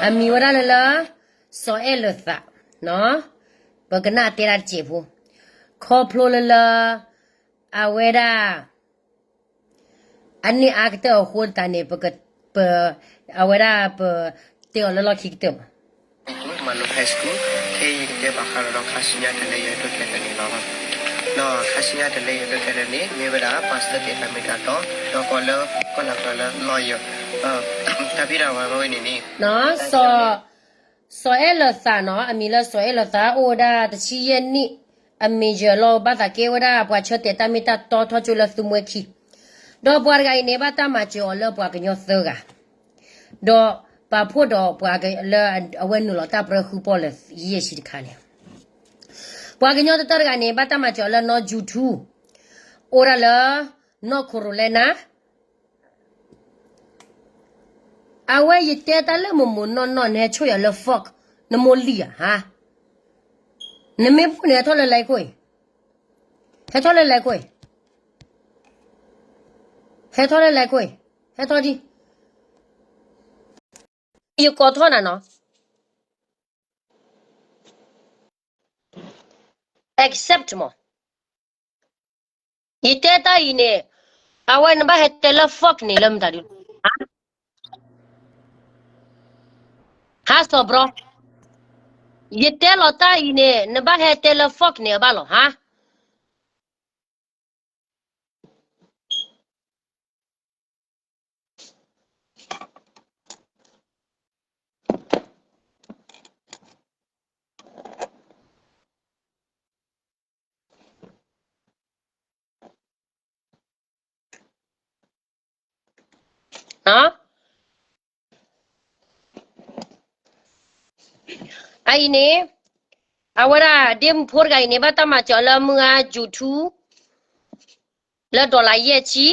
အမံၤဝဲဒၣ်လၢလၢ စီၤအဲၣ်လၢာ်သး, ပကနၣ်တဲဒၣ်တစဲးဖိ, ခီဖျိလၢလၢ အဝဲဒၣ် အန့ၢ်အါကတၢၢ်အဃိသတးန့ၣ် ပ အဝဲဒၣ်ပတဲအီၤလၢလီၢ်ခံကတၢၢ်မး. မၤလိ high school ခဲအံၤ ယကတဲဘၣ်ဃးဒီး ခါဆူညါတလဲယဲၢ်ဒိၣ်ကဲထီၣ်န့ၣ်လီၤ. ဒီးခါဆူညါတလဲယဲၢ်ဒိၣ်ကဲထီၣ်န့ၣ် မ့ၢ်ဝဲဒၣ် ပှၤစၢတဲာ်တၢ်မ့ၢ်တၢ်တီ ဒီးကီးလၢ ကီၢ်လၢ်ကျၢၤလၢ lawyer တၢ်ဖံးတၢ်မၤဝဲန့ၣ်န့ၣ် စီၤအဲၣ်လၢာ်သးနီၤ, အမံၤလၢစီၤအဲၣ်လၢာ်သး အိၣ်ဝဲဒၣ်တဆံယဲၢ်နံၣ်, အ major လီၤ ဘၣ်သးကဲဝဲဒၣ်ပှၤဆၢတဲာ်တၢ်မ့ၢ်တၢ်တီထီကၠိလၢသူမှဲခံ, ဒီးပှၤတဂၤအံၤန့ၣ် ဘၣ်တၢ်မၤစၢၤအီၤလၢပှၤကညီသၢဂၤ, ဒီးပာ်ဖှိၣ်ဒီးပှၤလၢအဝဲနုာ်လီၤတၢ်ပြၢဃုပီၣ်လၢယဲၢ်ဆံတခါန့ၣ်, ပှၤကညီတတၢၢ်တဂၤန့ၣ် ဘၣ်တၢ်မၤစၢၤအီၤလၢနီၢ် YouTube, အိၣ်ဒၣ်လၢ နီၢ် Carolina အဝဲယတဲတၢ်လၢမိၢ်မိၢ်နီၢ်နီၢ် နဟဲဆိၣ်ယၤလၢ fork နမိၢ်လံၢ်ဧါ, ဟါ, နမ့ၢ်ပူၣ်န့ၣ် ဟဲထီၣ်လၢ လဲခိၣ်အံၤ, ဟဲထီၣ်လၢ လဲခိၣ်အံၤ, ဟဲထီၣ်လၢ လဲခိၣ်အံၤ, ဟဲထီၣ်ဒံး, ယကိးထီၣ်နၤနီၤ accept မး, ယတဲတၢ်အံၤန့ၣ်, အဝဲနဘၣ်ဟဲတဲလၢ fork န့ၣ်လၢမတၤဒု, ဟါစီၤဘြီ, ယတဲလီၤတၢ်အံၤန့ၣ် နဘၣ်ဟဲတဲလၢ fork န့ၣ်အဘၣ်လီၤ ဟါ အအံၤန့ၣ်, အဝဲဒၣ်ဒ့မုၣ်ဖိတဂၤအံၤန့ၣ် ဘၣ်တၢ်မၤစၢၤလၢမုၢ်ဂၤ YouTube လၢ dollar ယဲၢ်ဆံ,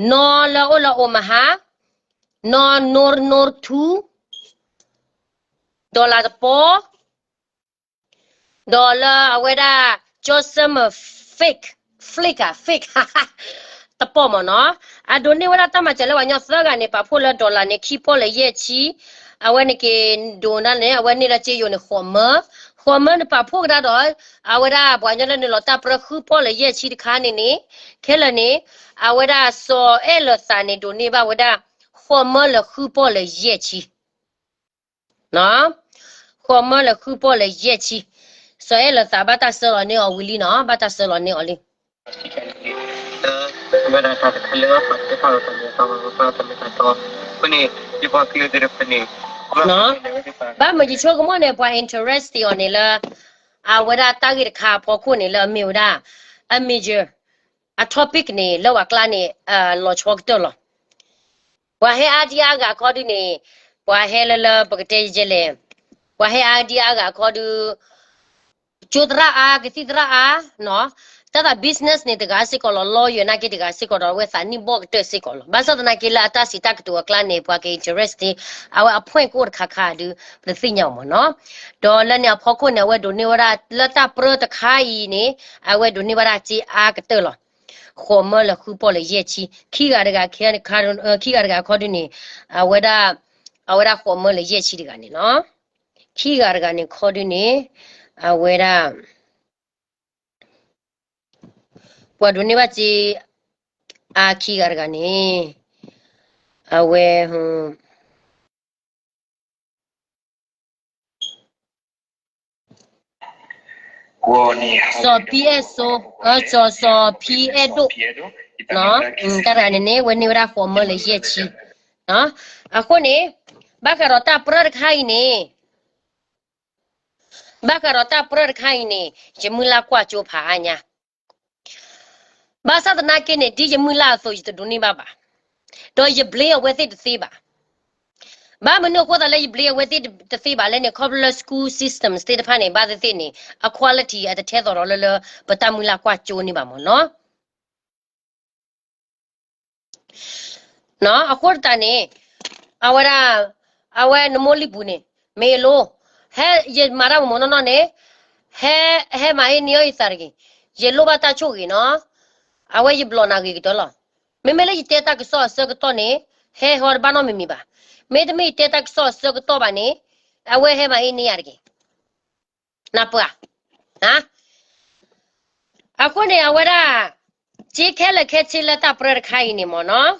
နီၢ်လၢအိၣ်လၢ Omaha, နီၢ် နီၢ် two dollar တပီၢ် ဒီးလၢအဝဲဒၣ် ကၠီစၢမၢ fake, fake ဧါ fake တပီၢ်မ့ၢ်နီၤ, အဒိးန့ၢ်ဝဲဒၣ်တၢ်မၤစၢၤလၢပှၤကညီသၢဂၤန့ၣ် ပာ်ဖှိၣ်လၢ dollar န့ၣ် ခံပီၢ်လၢယဲၢ်ဆံ, အဝဲန့ၣ်က့ၤဒိးန့ၢ်န့ၣ် အဝဲန့ၢ်လၢစ့ယိၤန့ၣ် ဃိးမၢ, ဃိးမၢန့ၣ်ပာ်ဖှိၣ်ကဒါဒီး အဝဲဒၣ်ပှၤကညီလၢနုာ်လီၤတၢ်ပြၢဃုပီၢ်လၢယဲၢ်ဆံတခါန့ၣ်န့ၣ်, ခဲလၢာ်န့ၣ်, အဝဲဒၣ်စီၤအဲၣ်လၢာ်သးန့ၣ် ဒိးန့ၢ်ဘၣ်ဝဲဒၣ် ဃိးမၢလၢဃုပီၢ်လၢယဲၢ်ဆံ ဃိးမၢလၢဃုပီၢ်လၢယဲၢ်ဆံ, စီၤအဲၣ်လၢာ်သးဘၣ်တၢ်ဆှၢလီၤန့ၢ်အီၤဝံၤလံနီၤ, ဘၣ်တၢ်ဆှၢလီၤန့ၢ်အီၤလံ. ဘၣ်မ့ၢ်ယဆိကမိၣ်န့ၣ် ပှၤ interest အီၤန့ၣ်လၢ အဝဲဒၣ်တၢ်ဂ့ၢ်တခါအဖီခိၣ်န့ၣ်လၢအမ့ၢ်ဝဲဒၣ် အ major အ topic န့ၣ် လၢပှၤကျါန့ၣ် လီၤဆီကတၢၢ်လီၤ. ပှၤဟဲအါဒံအါဂၤအခီဒုန့ၣ်, ပှၤဟဲလၢလၢပကတဲယဲလဲၣ်, ပှၤဟဲအါဒံအါဂၤအခီဒု ကၠိသရၣ်အါ, ကသံၣ်သရၣ်အါ, တၢ်သး business န့ၣ်တဂၤစ့ၢ်ကီးလီၤ, lawyer နာ်က့တဂၤစ့ၢ်ကီးဒီး အဝဲသးနံၣ်ဘီၣ်ကတၢၢ်စ့ၢ်ကီးလီၤ. ဘၣ်ဆၣ်သနာ်က့လၢအတၢ်စံးတၢ်ကတိၤအကျါန့ၣ် ပှၤက interest န့ၣ် အဝဲအ point ကအိၣ်တခါခါဒု ပတသ့ၣ်ညါအီၤမ့ၢ်နီၤ. ဒီးလၢန့ၣ်အဖီခိၣ်န့ၣ် အဝဲဒိးန့ၢ်ဝဲဒၣ်လၢတၢ်ပြၢတခါအံၤန့ၣ်, အဝဲဒိးန့ၢ်ဝဲဒၣ်စ့အါကတၢၢ်လီၤ. ဃိးမၢလၢဃုပီၢ်လၢယဲၢ်ဆံ, ခံဂၤတဂၤ, ခံဂၤတဂၤအခီဒုန့ၣ်, အဝဲဒၣ်, အဝဲဒၣ်ဃိးမၢလၢယဲၢ်ဆံတဂၤန့ၣ်လီၤ. ခံဂၤတဂၤန့ၣ်ခီဒုန့ၣ်, အဝဲဒၣ် ပှၤဒိးန့ၢ်ဘၣ်စ့အါခံဂၤတဂၤန့ၣ်, အဝဲ စီၤဖံအဲၣ်စိ, စီၤ, စီၤဖံအဲၣ်ဒိၣ်, တၢ်တဂၤန့ၣ်န့ၣ် ဝဲန့ၢ်ဝဲဒၣ်ဃိးမၢလၢယဲၢ်ဆံ, အဃိန့ၣ်, ဘၣ်ဃးဒီးတၢ်ပြၢတခါအံၤန့ၣ် ဘၣ်ဃးဒီးတၢ်ပြၢတခါအံၤန့ၣ် ယမုၢ်လၢ်ကွၢ်ကၠိဖးအါညါ ဘၣ်ဆၣ်သနာ်က့န့ၣ် ဒ်ယမုၢ်လၢ်အသိး ယတဒိးန့ၢ်ဘၣ်ဘၣ်. ဒီးယ blame အဝဲသ့ၣ်တသ့ဘၣ်. ဘၣ်မနုၤအဃိသတးလၢယ blame အဝဲသ့ၣ်တသ့ဘၣ်လဲၣ်န့ၣ် ခီဖျိလၢ school system သ့ၣ်တဖၣ်န့ၣ် ဘၣ်သ့ၣ်သ့ၣ်န့ၣ် အ quality အတထဲသိးဒီးလၢလၢ ပတၢ်မုၢ်လၢ်ကွၢ်ကၠိန့ၣ်ဘၣ်မ့ၢ်နီၤ. အဃိသတးန့ၣ် အဝဲဒၣ် အဝဲနမိၢ်လံၢ်ပူၤန့ၣ် မ့ၢ်လိ ဟဲ ယမၤတၢ်မ့ၢ်မ့ၢ်နီၢ်နီၢ်န့ၣ် ဟဲ ဟဲမၤဟ့ၣ်န့ၢ်အီၣ်ယသးတဂ့ၤ. ယလိၣ်ဘၣ်တၢ်ဆိၣ်ဂ့ၤနီၤ. အဝဲယဘျီးနၤဂ့ၤကတၢၢ်လီၤ. မ့မ့ၢ်လၢယတဲတၢ်ကစီၣ်အဆၢကတီၢ်န့ၣ် ဟဲဟီတဘၣ်နီတမံၤမံၤဘၣ်. မ့တမ့ၢ်ယတဲတၢ်ကစီၣ်အဆၢကတီၢ်ဘၣ်န့ၣ် အဝဲဟဲမၤဟ့ၣ်န့ၢ်ယၤတဂ့ၤ. နၢ်ပၢၢ်ဧါ. အဃိန့ၣ် အဝဲဒၣ် စ့ခဲလၢာ်ခဲဆ့လၢတၢ်ပြၢတခါအံၤန့ၣ်မ့ၢ်နီၤ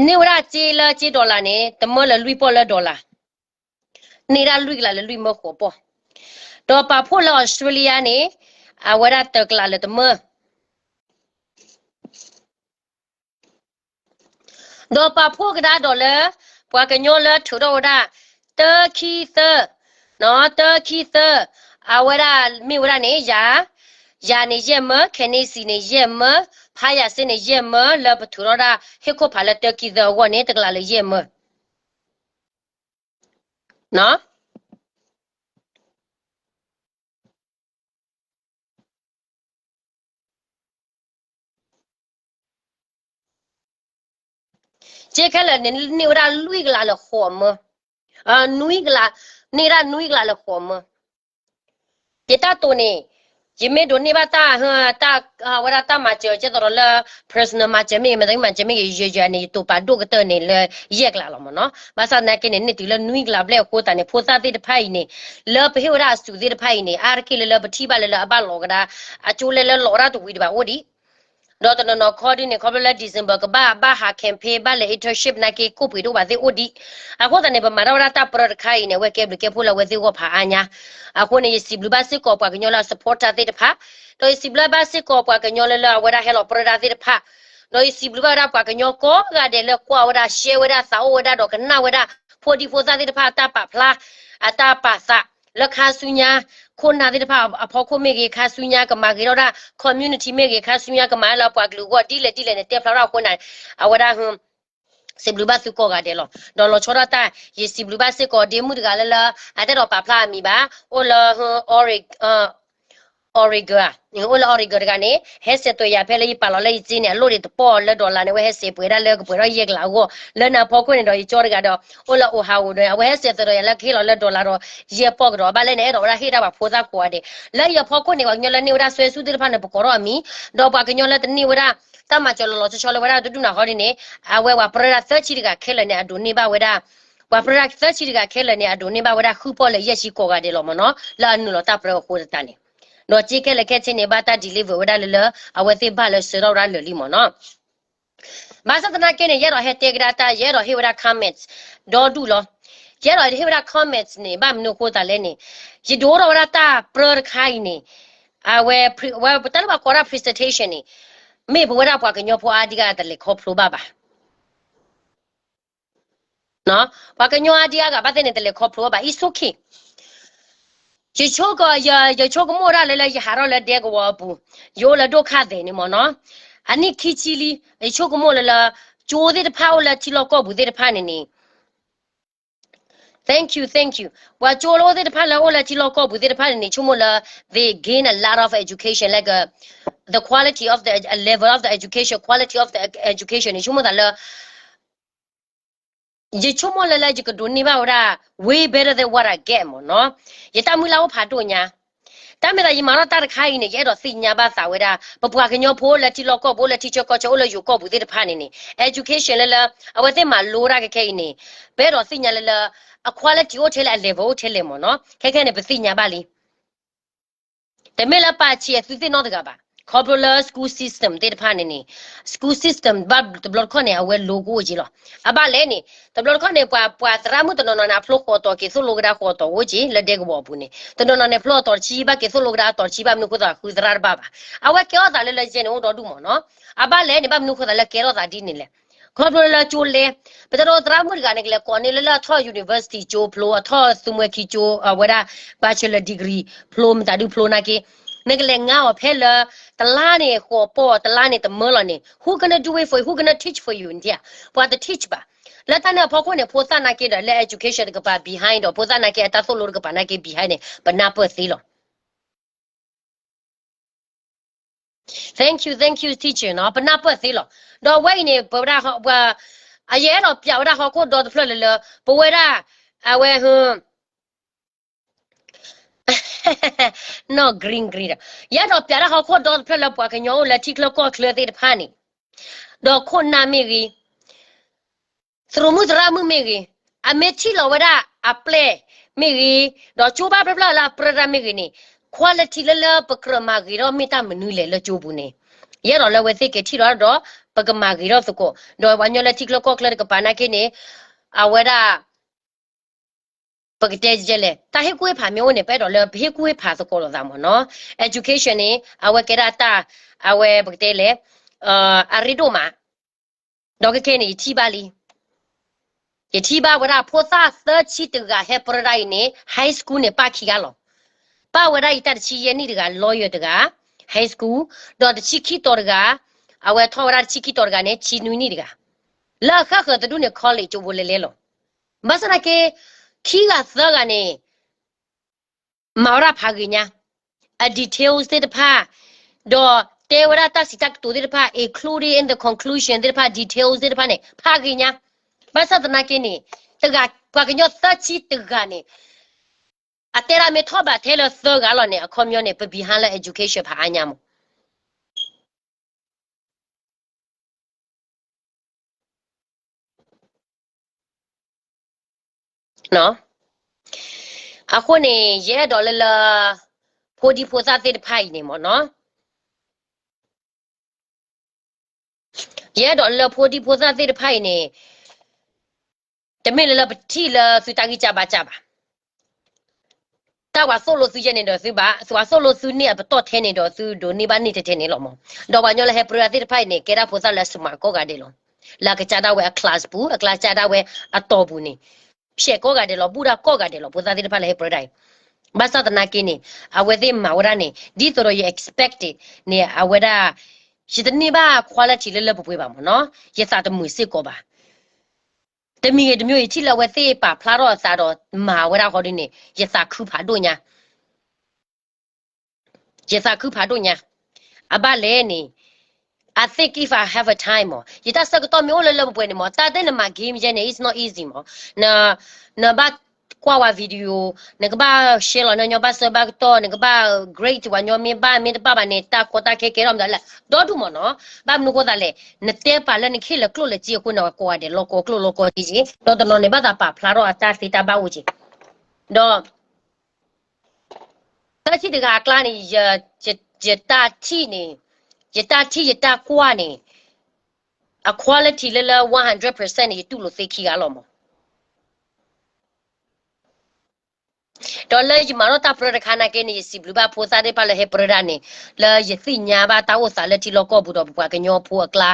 န့ၢ်ဝဲဒၣ်စ့လၢစ့ dollar န့ၣ် တမၢလၢလွံၢ်ပီၢ်လၢ dollar, န့ၢ်ဒၣ်လွံၢ်ကလးလၢလွံၢ်မၢဃိးပီၢ်, ဒီးပာ်ဖှိၣ်လၢ Australia န့ၣ် အဝဲဒၣ်တကလးလၢတမၢ ဒီးပာ်ဖှိၣ်ကဒါဒီးလၢ ပှၤကညီလၢထုးထီၣ်ဝဲဒၣ် တၢခံသၢ, တၢခံသၢ, အဝဲဒၣ်မ့ၢ်ဝဲဒၣ်န့ၣ် ယၤ, ယၤန့ၣ်ယဲၢ်မၢ, ခဲနံစံးန့ၣ်ယဲၢ်မၢ, ဖးယၤစ့န့ၣ်ယဲၢ်မၢ, လၢပထုးထီၣ်ဒၣ်ဟ့ၣ်ခိၣ်ဖးလၢတၢခံသၢအဂီၢ်န့ၣ် တကလးလၢယဲၢ်မၢ စ့ခဲလၢာ်န့ၣ် န့ၢ်ဝဲဒၣ်လွံၢ်ကလးလၢဃိးမၢ, နွံကလး, န့ၢ်ဒၣ်နွံကလးလၢဃိးမၢ. ယတၢ်တိာ်န့ၣ် ယမ့ၢ်ဒိးန့ၢ်ဘၣ်တၢ်, တၢ်, ဝဲဒၣ်တၢ်မၤစၢၤ ကဲသိးဒီးလၢ personal မၤစၢၤမ့ၢ်ဂ့ၤ မၤစၢၤမ့ၢ်ဂ့ၤ ယၤန့ၣ် ယတိာ်ပာ်ဒိၣ်ကတၢၢ်န့ၣ်လၢယဲၢ်ကလးလီၤမ့ၢ်နီၤ. ဘၣ်ဆၣ်သနာ်က့န့ၣ် န့ၢ်တုၤလၢနွံကလးဘျဲၣ်အဃိသတးန့ၣ် ဖိသၣ်သ့ၣ်တဖၣ်အံၤန့ၣ် လၢပဟ့ၣ်ဝဲဒၣ်အစုးသ့ၣ်တဖၣ်အံၤန့ၣ် အါတက့ၢ်လၢလၢပထံၣ်ဘၣ်လၢလၢအဘၣ်လီၤကဒါ အကၠိလဲလၢလီၤဒၣ်တဝံၤတဘၣ်အိၣ်ဒံး ဒီးတနီၤနီၤခီဒ်န့ၣ် ခီဖျိလၢ December ကဘၣ်ဘၣ်ဟး campaign ဘၣ်လဲၤ internship နာ်က့ ကိၣ်ပှ့ၤတအိၣ်ဘၣ်သ့ၣ်အိၣ်ဒံး. အဃိသတးန့ၣ် ပမၤတၢ်ဝဲဒၣ်တၢ်ပြၢတခါအံၤန့ၣ် အဝဲကဲဘျုးကဲဖှိၣ်လၢအဝဲသ့ၣ်အဂီၢ်ဖးအါညါ. အဃိန့ၣ် ယစံးဘျုးဘၣ်စ့ၢ်ကီးပှၤကညီလၢအ support တၢ်သ့ၣ်တဖၣ်, ဒီးယစံးဘျုးဘၣ်စ့ၢ်ကီးပှၤကညီလၢလၢအဝဲဒၣ်ဟဲလီၤပြၢတၢ်သ့ၣ်တဖၣ်, ဒီးယစံးဘျုးဘၣ်ဝဲဒၣ်ပှၤကညီကိးဂၤဒဲးလၢကွၢ်ဝဲဒၣ် share ဝဲဒၣ် သးအိၣ်ဝဲဒၣ်ဒီးကနၣ်ဝဲဒၣ် ဖိဒံဖိသၣ်သ့ၣ်တဖၣ်အတၢ်ပာ်ဖျါ အတၢ်ပာ်သး လၢခါဆူညါ ခိၣ်နၢ်သ့ၣ်တဖၣ်အဖီခိၣ်မ့ၢ်ဂ့ၤ ခါဆူညါကမၤဂ့ၤထီၣ်ဒၣ် community မ့ၢ်ဂ့ၤ ခါဆူညါကမၤလၢပှၤကလုာ်အဂီၢ် ဒ်လဲၣ်ဒ်လဲၣ်န့ၣ်တဲဖျါထီၣ်အဃိန့ၣ် အဝဲဒၣ် စံးဘျုးဘၣ်သုကိးဂၤဒဲးလီၤ. ဒီးလီၤဆီဒၣ်တၢ် ယစံးဘျုးဘၣ်စ့ၢ်ကီးဒ့မုၣ်တဂၤလၢလၢ အတအဲၣ်ဒိးပာ်ဖျါအမံၤဘၣ် အိၣ်လၢ Oregon, အိၣ်လၢ Oregon တဂၤန့ၣ် ဟဲစဲးသွဲၣ်ယၤဖဲလၢယပာ်လီၤလၢယစ့န့ၣ် အလိၣ်ဒံးတပီၢ်လၢ dollar န့ၣ် အဝဲဟဲစဲးပှဲၤဒၣ်လၢကပှဲၤထီၣ်ယဲၢ်ကလးအဂီၢ် လၢနၤဖီခိၣ်န့ၣ်ဒီးယကၠီတဂၤဒီး အိၣ်လၢ Ohio ဒီး အဝဲဟဲစဲးသွဲၣ်ဒီးယၤလၢကဟ့ၣ်လီၤလၢ dollar ဒီး ယဲၢ်ပီၢ်ကဒီး ဘၣ်လဲၣ်န့ၣ် အဲၣ်ဒိးဝဲဒၣ်ဟ့ၣ်ဒၣ်ပှၤဖိသၣ်ကိးဂၤဒဲး လၢယဖီခိၣ်န့ၣ် ပှၤကညီလၢန့ၢ်ဝဲဒၣ်စွဲဆူၣ်သ့ၣ်တဖၣ်န့ၣ် ပကိးထီၣ်အမံၤ ဒီးပှၤကညီလၢတန့ၢ်ဝဲဒၣ် တၢ်မၤစၢၤလီၤလီၤဆီဆီလၢဝဲဒၣ်တဒူၣ်နၤဃီဒ်န့ၣ် အဝဲပှၤပြၢဒၣ်သၢဆံတဂၤခဲလၢာ်န့ၣ် အဒိးန့ၢ်ဘၣ်ဝဲဒၣ် ပှၤပြၢဒၣ်သၢဆံတဂၤခဲလၢာ်န့ၣ် အဒိးန့ၢ်ဘၣ်ဝဲဒၣ်ဃုပီၢ်လၢယဲၢ်ဆံကိးဂၤဒဲးလီၤမ့ၢ်နီၤ လၢအနုာ်လီၤတၢ်ပြၢအဃိသတးန့ၣ် ဒီးစ့ခဲလၢာ်ခဲဆ့န့ၣ် ဘၣ်တၢ် deliver ဝဲဒၣ်လၢလၢ အဝဲသ့ၣ်ဘၣ်လၢဆှၢထီၣ်ဝဲဒၣ်လၢာ်လံမ့ၢ်နီၤ ဘၣ်ဆၣ်သနာ်က့န့ၣ် ယအဲၣ်ဒိးဟဲတဲကဒါတၢ် ယအဲၣ်ဒိးဟ့ၣ်ဝဲဒၣ် comments ဒီဒူၣ်လီၤ. ယအဲၣ်ဒိးဟ့ၣ်ဝဲဒၣ် comments န့ၣ် ဘၣ်မနုၤအဃိသတးလဲၣ်န့ၣ် ယဒိးထီၣ်ဝဲဒၣ်တၢ်ပြၢတခါအံၤန့ၣ် အဝဲ ဝဲတၢ်လၢပှၤကိးဒၣ် presentation န့ၣ် မ့ၢ်ပဝဲဒၣ်ပှၤကညီဖိအါဒံအါဂၤတလဲၤခီဖျိဘၣ်ဘၣ် ပှၤကညီအါဒံအါဂၤဘၣ်သ့ၣ်န့ၣ် တလဲၤခီဖျိဘၣ်ဘၣ် it's okay. ယဆိက ယဆိကမိၣ်ဒၣ်လၢလၢယဟးထီၣ်လၢဒဲကဝီၤအပူၤ ယအိၣ်လၢဒိၣ်ခါသဲးန့ၣ်မ့ၢ်နီၤ အနံၣ်ခံဆံလံ ယဆိကမိၣ်လၢလၢ ကၠိသ့ၣ်တဖၣ်အိၣ်လၢထံလီၢ်ကီၢ်ပူၤသ့ၣ်တဖၣ်န့ၣ်န့ၣ် thank you, thank you ပှၤကၠိလၢအိၣ်သ့ၣ်တဖၣ်လၢအိၣ်လၢထံလီၢ်ကီၢ်ပူၤသ့ၣ်တဖၣ်န့ၣ်န့ၣ် ဆိကမိၣ်လၢ they gain a lot of education like the quality of the level of the education, quality of the education န့ၣ် ဆိကမိၣ်သးလၢ ယဆိကမိၣ်လၢလၢယကဒိးန့ၢ်ဘၣ်ဝဲဒၣ် way better than what I get မ့ၢ်နီၤ ယတၢ်မုၢ်လၢ်အိၣ်ဖးဒိၣ်ညါ တၢ်မ့ၢ်သးယမၤထီၣ်တၢ်တခါအံၤန့ၣ် ယအဲၣ်ဒိးသ့ၣ်ညါဘၣ်သးဝဲဒၣ် ပပှၤကညီဖိလၢထံလီၢ်ကီၢ်ပူၤလၢထံဆၢကီၢ်ဆၢအိၣ်လၢယိၤကီၢ်ပူၤသ့ၣ်တဖၣ်န့ၣ်န့ၣ် education လၢလၢ အဝဲသ့ၣ်မၤလိတၢ်ခဲခဲအံၤန့ၣ် ပအဲၣ်ဒိးသ့ၣ်ညါလၢလၢ အ quality အိၣ်ထဲလဲၣ် အ level အိၣ်ထဲလဲၣ်မ့ၢ်နီၤ ခဲခဲန့ၣ် ပသ့ၣ်ညါဘၣ်လံ တမ့ၢ်လၢပာ်ဆံးအသုသ့ၣ်နီတဂၤဘၣ် ခီဖျိလၢ school system သ့ၣ်တဖၣ်န့ၣ်န့ၣ် school system ဘၣ်တဘျီတခီၣ်န့ၣ် အဝဲလိကအိၣ်က့ၤလီၤ အဘၣ်လဲၣ်န့ၣ် တဘျီတခီၣ်န့ၣ် ပှၤ ပှၤသရၣ်မုၣ်တနီၤနီၤန့ၣ် အဖျိဃိးတီၤက့ၤသိၣ်လိကဒါဃိးတီၤအိၣ်က့ၤ လၢဒဲကဝီၤအပူၤန့ၣ် တနီၤနီၤန့ၣ် ဖျိအတီၤတဆံ ဘၣ်က့ၤသိၣ်လိကဒါအတီၤတဆံ ဘၣ်မနုၤဃိသးဃုသရၣ်တဘၣ်ဘၣ် အဝဲကဲထီၣ်သးလၢလၢယဲၢ်န့ၣ်အိၣ်ဒီဒူၣ်မ့ၢ်နီၤ အဘၣ်လဲၣ်န့ၣ် ဘၣ်မနုၤဃိသးလၢကဲထီၣ်သးဒ်န့ၣ်လဲၣ် ခီဖျိလၢကၠိလဲ, ပတဲဒိသရၣ်မုၣ်တဂၤန့ၣ် ကလဲၤကိးန့ၢ်လၢလၢအထီၣ် university ကၠိဖျိ အထီၣ်သုးမွဲခံကၠိ အဝဲဒၣ် bachelor degree ဖျိ မတၤဒုဖျိနာ်က့, နကလဲၤငါအီၤဖဲလၢ တလါန့ၣ် ဃိးပီၢ် တလါန့ၣ် တမၢလီၤန့ၣ် who gonna do it for you, who gonna teach for you နထံၣ်ဧါ, ပှၤတ teach ဘၣ်. လၢတၢ်န့ၣ်အဖီခိၣ်န့ၣ် ဖိသၣ်နာ်က့ဒီး လၢ education တကပၤ behind ဒီး ဖိသၣ်နာ်က့အတၢ်သိၣ်လိတကပၤနာ်က့ behind န့ၣ် ပနၢ်ပၢၢ်သ့လီၤ. Thank you, thank you, teacher နီၤ, ပနၢ်ပၢၢ်သ့လီၤ. ဒီးအဝဲအံၤန့ၣ် ပဝဲဒၣ် ပှၤ အယအဲၣ်ဒိးပျးဝဲဒၣ်ဟီၣ်ခိၣ်ဒီတဖျၢၣ်လၢလၢ ပဝဲဒၣ် အဝဲ နီၢ် green green ဒီး ယအဲၣ်ဒိးပျးဒၣ်ဟီၣ်ခိၣ်ဒီတဖျၢၣ်လၢပှၤကညီအိၣ်လၢထံချၢကီၢ်ချၢသ့ၣ်တဖၣ်န့ၣ်, ဒီးခိၣ်နၢ်မ့ၢ်ဂ့ၤ, သရူးမုၣ်သရၣ်မုၣ်မ့ၢ်ဂ့ၤ, အမ့ၢ်ထံၣ်လီၤဝဲဒၣ်အပျဲၢ်မ့ၢ်ဂ့ၤ, ဒီးကၠိဘၣ်ဖျၢၣ်ဖျၢၣ်လၢအပြၢဒၣ်မ့ၢ်ဂ့ၤန့ၣ်, quality လၢလၢပကြၢးမၤဂ့ၤထီၣ်မ့ၢ်တၢ်မနုၤလဲၣ်လၢကၠိပူၤန့ၣ်, ယအဲၣ်ဒိးလၢအဝဲသ့ၣ်ကထံၣ်လီၤဒီး ပကမၤဂ့ၤထီၣ်သကိး, ဒီးပှၤကညီလၢထံချၢကီၢ်ချၢတကပၤနာ်က့န့ၣ်, အဝဲဒၣ် ပကတဲလဲၣ်, တၢ်ဟ့ၣ်ကူၣ်ဟ့ၣ်ဖးမ့ၢ်အိၣ်န့ၣ် ပအဲၣ်ဒိးလၢပဟ့ၣ်ကူၣ်ဟ့ၣ်ဖးသကိးလိာ်သးမ့ၢ်နီၤ. Education န့ၣ် အဝဲကဲဒၣ်တၢ်, အဝဲပကတဲလဲၣ်, အရ့ဒိၣ်မး, ဒီးခဲခဲန့ၣ် ယထံၣ်ဘၣ်လံ, ယထံၣ်ဘၣ်ဝဲဒၣ်ဖိသၣ်သၢဆံတဂၤ ဟဲပြၢဒၣ်အံၤန့ၣ် high school န့ၣ် ပၣ်ခံဂၤလီၤ. ပၣ်ဝဲဒၣ်အံၤတၢ်တဆံယဲၢ်နံၣ်တဂၤ lawyer တဂၤ, high school, ဒီးတဆံခံတီၤတဂၤ, အဝဲထီၣ်ဝဲဒၣ်တဆံခံတီၤတဂၤန့ၣ် ဆံနွံနံၣ်တဂၤ, လၢအဃၢဃၢၤတဒူၣ်န့ၣ် college ကၠိဖိလဲၤလဲၤလီၤ. ဘၣ်ဆၣ်သနာ်က့ ခံဂၤသၢဂၤန့ၣ် မၤဝဲဒၣ်ဖးဂ့ၤညါ, အ details သ့ၣ်တဖၣ်, ဒီးတဲဝဲဒၣ်တၢ်စံးတၢ်ကတိၤသ့ၣ်တဖၣ် including in the conclusion သ့ၣ်တဖၣ် details သ့ၣ်တဖၣ်န့ၣ် ဖးဂ့ၤညါ. ဘၣ်ဆၣ်သနာ်က့န့ၣ်, တဂၤ ပှၤကညီသၢဆံတဂၤန့ၣ်, အတဲဒၣ်မ့ၢ်ထီၣ်ဘးထဲလၢသၢဂၤလီၤန့ၣ် အခီပညီန့ၣ် ပ behind လၢ education ဖးအါညါမး အဃိန့ၣ် ယအဲၣ်ဒိးလၢလၢ ဖိဒံဖိသၣ်သ့ၣ်တဖၣ်အံၤန့ၣ်မ့ၢ်, ယအဲၣ်ဒိးလၢဖိဒံဖိသၣ်သ့ၣ်တဖၣ်အံၤန့ၣ်, တမ့ၢ်လၢလၢပထံၣ်လၢသုတၢ်ဂံၢ်စၢ်ဘါစၢ်ဘၣ်. တၢ်ပှၤသိၣ်လိသုယဲၢ်န့ၣ်ဒီးသုဘၣ်, ပှၤသိၣ်လိသုန့ၢ်အပတီၢ်ထဲန့ၣ်ဒီးသုဒိးန့ၢ်ဘၣ်န့ၢ်ထဲထဲန့ၣ်လီၤမး. ဒီးပှၤကညီလၢဟဲပြၢဒၣ်သ့ၣ်တဖၣ်အံၤန့ၣ် ကဲဒၣ်ဖိသၣ်လၢအ smart ကိးဂၤဒဲးလီၤ. လၢအကစၢ်ဒၣ်ဝဲအ class ပူၤ, အကစၢ်ဒၣ်ဝဲအတီၤပူၤန့ၣ်, ဖျဲးကိးဂၤဒဲးလီၤ, ဘူၣ်ဒၣ်ကိးဂၤဒဲးလီၤ, ဖိသၣ်သ့ၣ်တဖၣ်လၢဟဲပြၢဒၣ်အံၤ. ဘၣ်ဆၣ်သနာ်က့န့ၣ်, အဝဲသ့ၣ်မၤဝဲဒၣ်န့ၣ် ဒ်သိးဒီးယ expect it န့ၣ် အဝဲဒၣ်, ယတန့ၢ်ဘၣ် quality လၢလၢပှဲၤပှဲၤဘၣ်မ့ၢ်နီၤ, ယသးတမုာ်စ့ၢ်ကီးဘၣ်. တမံၤဂ့ၤတမံၤဂ့ၤ ယထံၣ်လၢအဝဲသ့ၣ်ပာ်ဖျါထီၣ်အသးဒီးမၤဝဲဒၣ်ဃီဒ်န့ၣ် ယသးခုဖးဒိၣ်ညါ, ယသးခုဖးဒိၣ်ညါ. အဘၣ်လဲၣ်န့ၣ်, I think if I have a time မ့ၢ်, ယတၢ်ဆၢကတီၢ်မ့ၢ်အိၣ်လၢလၢပှဲၤပှဲၤန့ၣ်မ့ၢ်, တၢ်သ့ၣ်နမၤ game ယဲန့ၣ် it's not easy မ့ၢ်, နဘၣ်ကွၢ်ဝဲ video, နကဘၣ် share လီၤနညီဘၣ်စၢၤဘၣ်ကတီၢ်, နကဘၣ် grade ပှၤညီမ့ၢ်ဘၣ်မ့ၢ်တဘၣ်ဘၣ်န့ၣ် တၢ်ကီတၢ်ခဲကဲထီၣ်မတၤလဲၣ်, ဒီဒူၣ်မ့ၢ်နီၤ. ဘၣ်မနုၤဃိသးလဲၣ်, နတဲပာ်လၢနကဟ့ၣ်လၢကျိၣ်လၢစ့အဃိန့ၣ် ကိးဂၤဒဲးလီၤကီကျိၣ်လီၤကီစ့, ဒီးတနီၤန့ၣ်ဘၣ်သးပာ်ဖျါထီၣ်အတၢ်သ့တၢ်ဘၣ်အိၣ်က့ၤ. ဒီး တၢ်ထံၣ်တဂၤအကျါန့ၣ်, ယတၢ်ထံၣ်န့ၣ်, ယတၢ်ထံၣ်ယတၢ်ကွၢ်န့ၣ်, အ quality လၢလၢ one hundred percent န့ၣ် ယတူၢ်လိာ်သ့ခံဂၤလီၤမး. ဒီးလၢယမၤထီၣ်တၢ်ပြၢတခါနာ်က့န့ၣ် ယစံးဘျုးဘၣ်ဖိသၣ်သ့ၣ်တဖၣ်လၢဟဲပြၢဒၣ်န့ၣ်, လၢယသ့ၣ်ညါဘၣ်တၢ်အိၣ်သးလၢထံလီၢ်ကီၢ်ပူၤဒီးပပှၤကညီဖိအကျါ,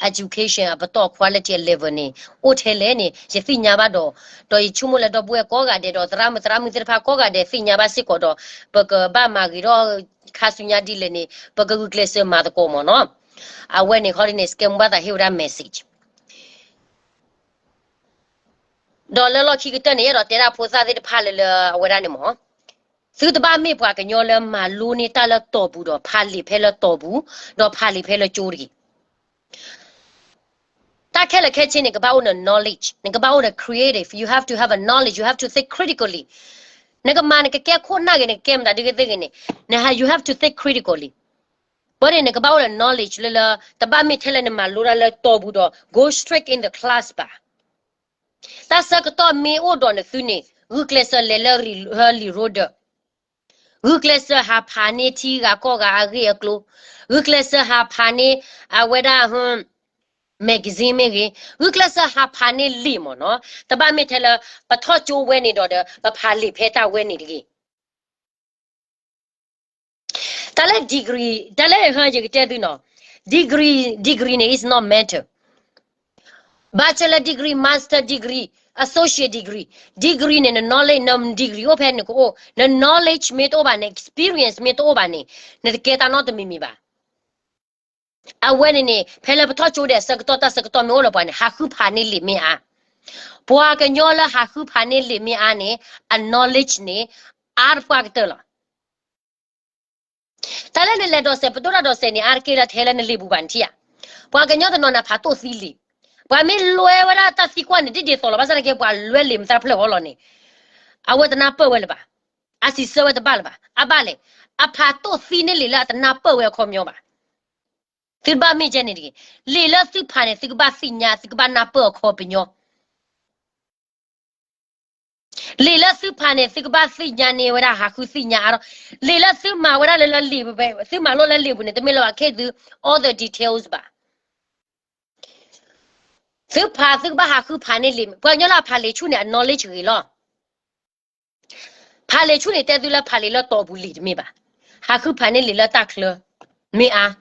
education အပတီၢ် quality အ level န့ၣ် အိၣ်ထဲလဲၣ်န့ၣ် ယသ့ၣ်ညါဘၣ်ဒီး, ဒီးယဆိကမိၣ်လၢဒီပုၢ်ဝဲၢ်ကိးဂၤဒဲးဒီး သရၣ်မုၣ်သရၣ်မုၣ်သ့ၣ်တဖၣ်ကိးဂၤဒဲးသ့ၣ်ညါဘၣ်စ့ၢ်ကီးဒီး, ပကဘၣ်မၤဂ့ၤထီၣ်ခါဆူညါဒ်လဲၣ်န့ၣ် ပကဂုာ်ကျဲးစၢးမၤသကိးမ့ၢ်နီၤ. အဝဲန့ၣ်ခီဒ်န့ၣ် စကဲမူဘၣ်သးဟ့ၣ်ဝဲဒၣ် message ဒီးလၢလီၢ်ခံကတၢၢ်န့ၣ် ယအဲၣ်ဒိးတဲဒၣ်ဖိသၣ်သ့ၣ်တဖၣ်လၢလၢအဝဲဒၣ်န့ၣ်မ့ၢ်, သုတဘၣ်မ့ၢ်ပှၤကညီလၢမၤလိန့ၢ်တၢ်လၢတီၢ်ပူၤဒီးဖးလံာ်ဖဲလၢတီၢ်ပူၤ, ဒီးဖးလံာ်ဖဲလၢကၠိတဂ့ၤ. တၢ်ခဲလၢာ်ခဲဆ့န့ၣ် ကဘၣ်အိၣ်ဒီး knowledge, နကဘၣ်အိၣ်ဒီး creative, you have to have a knowledge, you have to think critically. နကမၤနကကဲခိၣ်နၢ်ဂ့ၤ နကကဲမတၤဒုးဂ့ၤသ့ၣ်ဂ့ၤန့ၣ်, န you have to think critically. ဘၣ်န့ၣ် နကဘၣ်အိၣ်ဒီး knowledge လၢလၢ, တဘၣ်မ့ၢ်ထဲလၢနမၤလိတၢ်လၢတီၢ်ပူၤဒီး go straight in the class ဘၣ်. တၢ်ဆၢကတီၢ်မ့ၢ်အိၣ်ဒီးနသုန့ၣ် ဂုာ်ကျဲးစၢးလဲၤလၢလံာ်ရိဒၢး, ဂုာ်ကျဲးစၢးဟးဖးန့ၢ်ထံဂၤကီၢ်ဂၤအဂ့ၢ်အကျိၤ, ဂုာ်ကျဲးစၢးဟးဖးန့ၢ်အဝဲဒၣ် magazine မ့ၢ်ဂ့ၤ, ဂုာ်ကျဲးစၢးဟးဖးန့ၢ်လံာ်မ့ၢ်နီၤ, တဘၣ်မ့ၢ်ထဲလၢ ပထီၣ်ကၠိဝဲန့ၣ်ဒီးဒီး ပဖးလံာ်ဖဲတၢ်ဝဲန့ၣ်တဂ့ၤ. တၢ်လၢ degree, တၢ်လၢဟါယကတဲသုနီၤ, degree, degree န့ၣ် is not matter. Bachelor degree, master degree, associate degree, degree န့ၣ် န knowledge န degree အိၣ်ဖဲန့ၣ်ကအိၣ်, န knowledge မ့ၢ်တအိၣ်ဘၣ်န့ၣ် experience မ့ၢ်တအိၣ်ဘၣ်န့ၣ် နတကဲတၢ်နီတမံၤမံၤဘၣ်. အဝဲန့ၣ်န့ၣ် ဖဲလၢပထီၣ်ကၠိဒီးဆၢကတီၢ်တၢ်ဆၢကတီၢ်မ့ၢ်အိၣ်လၢပှၤန့ၣ် ဟးဃုဖးန့ၢ်လံာ်မ့ၢ်အါ. ပှၤကညီလၢဟးဃုဖးန့ၢ်လံာ်မ့ၢ်အါန့ၣ် အ knowledge န့ၣ် အါတပှၢ်ကတၢၢ်လီၤ. တၢ်လၢနလဲၤဒိးစဲး ပဒိၣ်တၢ်ဒိးစဲးန့ၣ် အါတက့ၢ်လၢထဲလၢနလံာ်ပူၤဘၣ်နထံၣ်ဧါ. ပှၤကညီတနီၤန့ၣ်ဖးတိၢ်သံလံာ်, ပှၤမ့ၢ်လွဲဝဲဒၣ်တၢ်သံကွၢ်န့ၣ် ဒ်ဒ်သိးလီၤ. ဘၣ်ဆၣ်သနာ်က့ ပှၤလွဲလံာ်မသးဖျၢၣ်ဝဲလီၤန့ၣ် အဝဲတနၢ်ပၢၢ်ဝဲလၢၤဘၣ်, အစံးဆၢဝဲတဘၣ်လၢၤဘၣ်. အဘၣ်လဲၣ်, အဖးတိၢ်သံန့ၢ်လံာ်လၢအတနၢ်ပၢၢ်ဝဲအခီပညီဘၣ်. သုတဘၣ်မ့ၢ်ကဲန့ၣ်တဂ့ၤ. လံာ်လၢသုဖးန့ၣ် သုကဘၣ်သ့ၣ်ညါ သုကဘၣ်နၢ်ပၢၢ်အခီပညီ လံာ်လၢသုဖးန့ၣ် သုကဘၣ်သ့ၣ်ညါန့ၢ်ဝဲဒၣ် ဟးဃုသ့ၣ်ညါအါထီၣ်. လံာ်လၢသုမၤဝဲဒၣ်လၢလၢလံာ်, သုမၤလိလၢလံာ်ပူၤန့ၣ် တမ့ၢ်လၢဘၣ်ခဲသု all the details ဘၣ်. သုဖး သုကဘၣ်ဟးဃုဖးန့ၢ်လံာ်. ပှၤကညီလၢအဖးလံာ်ဆူၣ်န့ၣ် အ knowledge ဂ့ၤလီၤ. ဖးလံာ်ဆူၣ်န့ၣ် တဲသုလၢဖးလံာ်လၢတီၤပူၤလံာ်တမ့ၢ်ဘၣ်. ဟးဃုဖးန့ၢ်လံာ်လၢတၢ်ချၢ မ့ၢ်အါ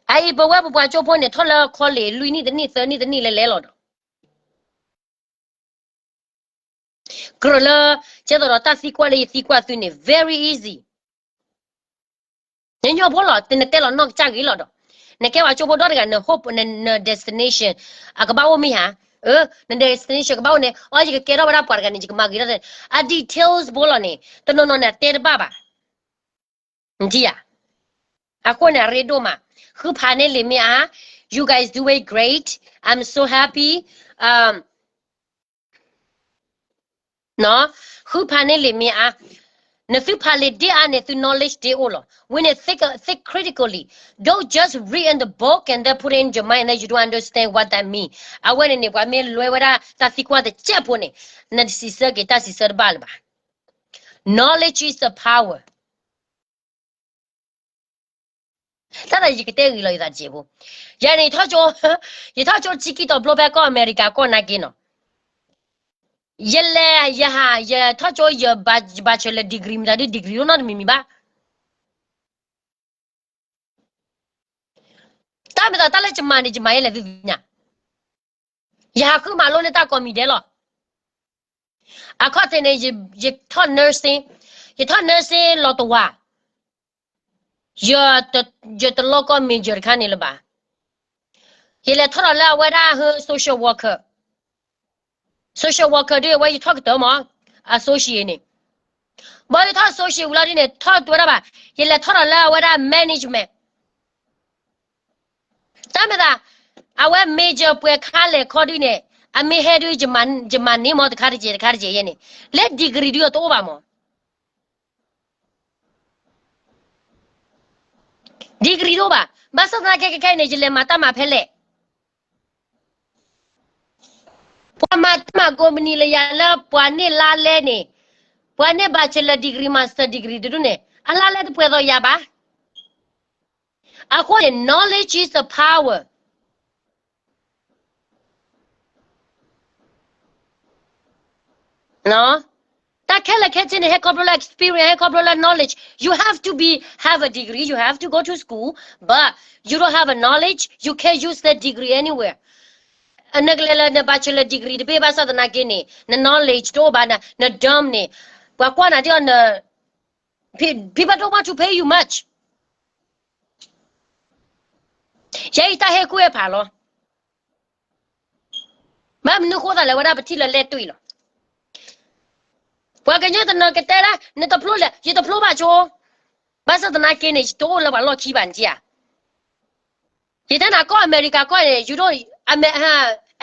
အအံၤ ပဝဲပပှၤကၠိဖိန့ၣ် ထီၣ်လၢ college လွံၢ်နံၣ်တနံၣ်သၢနံၣ်တနံၣ်လဲၤလဲၤလီၤဒီး ကြၢးလၢ ကဲသိးဒီးတၢ်သံကွၢ်လၢယသံကွၢ်သုန့ၣ် very easy. နညီဖိလီၤ, နတဲလီၤနီၢ်ကစၢ်ဂ့ၤလီၤဒီး နကဲပှၤကၠိဖိဒီတဂၤ န hope န destination အကဘၣ်အိၣ်မ့ၢ်ဧါ. န destination ကဘၣ်အိၣ်န့ၣ် အီ ယကကဲထီၣ်ဝဲဒၣ်ပှၤတဂၤန့ၣ် ယကမၤဂ့ၤထီၣ် အ details ဖိလီၤန့ၣ် တနီၤနီၤန့ၣ် အတဲတဘၣ်ဘၣ်. နထံၣ်ဧါ. အဃိန့ၣ် အရ့ဒိၣ်မး, ဃုဖးန့ၢ်လံာ်မ့ၢ်အါ, you guys do it great, I'm so happy. ဃုဖးန့ၢ်လံာ်မ့ၢ်အါ, နသုဖးလံာ်ဒ်အါန့ၣ် သု knowledge ဒ်အိၣ်လီၤ. ဝံၤန့ၣ် think, think critically, don't just read in the book and then put it in your mind and then you don't understand what that mean. အဝဲန့ၣ်န့ၣ် ပှၤမ့ၢ်လွဲဝဲဒၣ်တၢ်သံကွၢ်တစဲးဖိန့ၣ် နစံးဆၢက့ၤတၢ်စံးဆၢတဘၣ်လၢၤဘၣ်. Knowledge is the power. တၢ်သးယကတဲဂ့ၤလီၤယသးတက့ၢ်ဖိ, ယၤန့ၣ် ယထီၣ်ကၠိ ယထီၣ်ကၠိဆံခံတီၤဘျီဖဲကီၢ်အမဲရကၤကီၢ်နာ်က့နီၤ, ယလဲၤ ယဟး ယထီၣ်ကၠိယ bachelor degree မတၤဒု degree ဒိၣ်နီတမံၤမံၤဘၣ်. တၢ်မ့ၢ်သးတၢ်လၢယမၤန့ၣ် ယမၤယဲလဲၣ်သုသ့ၣ်ညါ, ယဟးဃုမၤလိန့ၢ်တၢ်ကိးမံၤဒဲးလီၤ. အခီၣ်ထံးန့ၣ် ယထီၣ် nursing, ယထီၣ် nursing လီၤတဝၤ, ယတလီၤကီၢ် major တခါန့ၣ်လၢၤဘၣ်. ယလဲၤထီၣ်ဒီးလၢအဝဲဒၣ် social worker, social worker ဒ်အဝဲယထီၣ်ကတၢၢ်မး associate န့ၣ်, ဘၣ်ယထီၣ် associate ဝံၤလီၤဒ်န့ၣ် ထီၣ်တဝဲဒၣ်ဘၣ်, ယလဲၤထီၣ်ဒီးလၢအဝဲဒၣ် management. တၢ်မ့ၢ်သး အဝဲ major ပှဲၤခါလဲၣ်ခီဒ်န့ၣ် အမ့ၢ်ဟဲဒ် ယမၤန့ၢ်မးတခါတက့ၢ်တခါတက့ၢ်ယဲန့ၣ် လၢ degree ဒ်အတအိၣ်ဘၣ်မး. degree တအိၣ်ဘၣ်. ဘၣ်ဆၣ်သနာ်က့ခဲခဲအံၤန့ၣ် ယလဲၤမၤတၢ်မၤဖဲလဲၣ်, ပှၤမၤတၢ်မၤကိးမုၢ်နံၤလၢယၤလၢပှၤန့ၢ်လါလဲန့ၣ်, ပှၤန့ၢ် bachelor degree, master degree တဒူၣ်န့ၣ် အလါလဲတပှဲၤသိးယၤဘၣ်. အဃိန့ၣ် knowledge is the power. တၢ်ခဲလၢာ်ခဲဆ့န့ၣ် ဟဲခီဖျိလၢ experience, ဟဲခီဖျိလၢ knowledge. You have to be, have a degree, you have to go to school, but you don't have a knowledge, you can't use that degree anywhere. နကလဲၤလၢန bachelor degree တဘ့ၣ်ဘၣ်ဆၣ်သနာ်က့န့ၣ် န knowledge တအိၣ်ဘၣ်, န dumb န့ၣ် ပှၤကွၢ်နၤဒ်အီၤ န people don't want to pay you much. ယဲအံၤတၢ်ဟ့ၣ်ကူၣ်ဟ့ၣ်ဖးလီၤ. ဘၣ်မနုၤဃိသးလဲၣ် ဝဲဒၣ်ပထံၣ်လၢလဲၣ်တွံၢ်လီၤ. ပှၤကညီတနီၤကတဲဒၣ် နတဖျိလဲၣ်, ယတဖျိဘၣ်ဆိ, ဘၣ်ဆၣ်သနာ်က့န့ၣ် ယတအိၣ်လၢပှၤလီၢ်ခံဘၣ်န့ၣ်ဧါ. ယတဲနၤကီၢ်အမဲရကၤကီၢ်န့ၣ် you don't, အမဲ,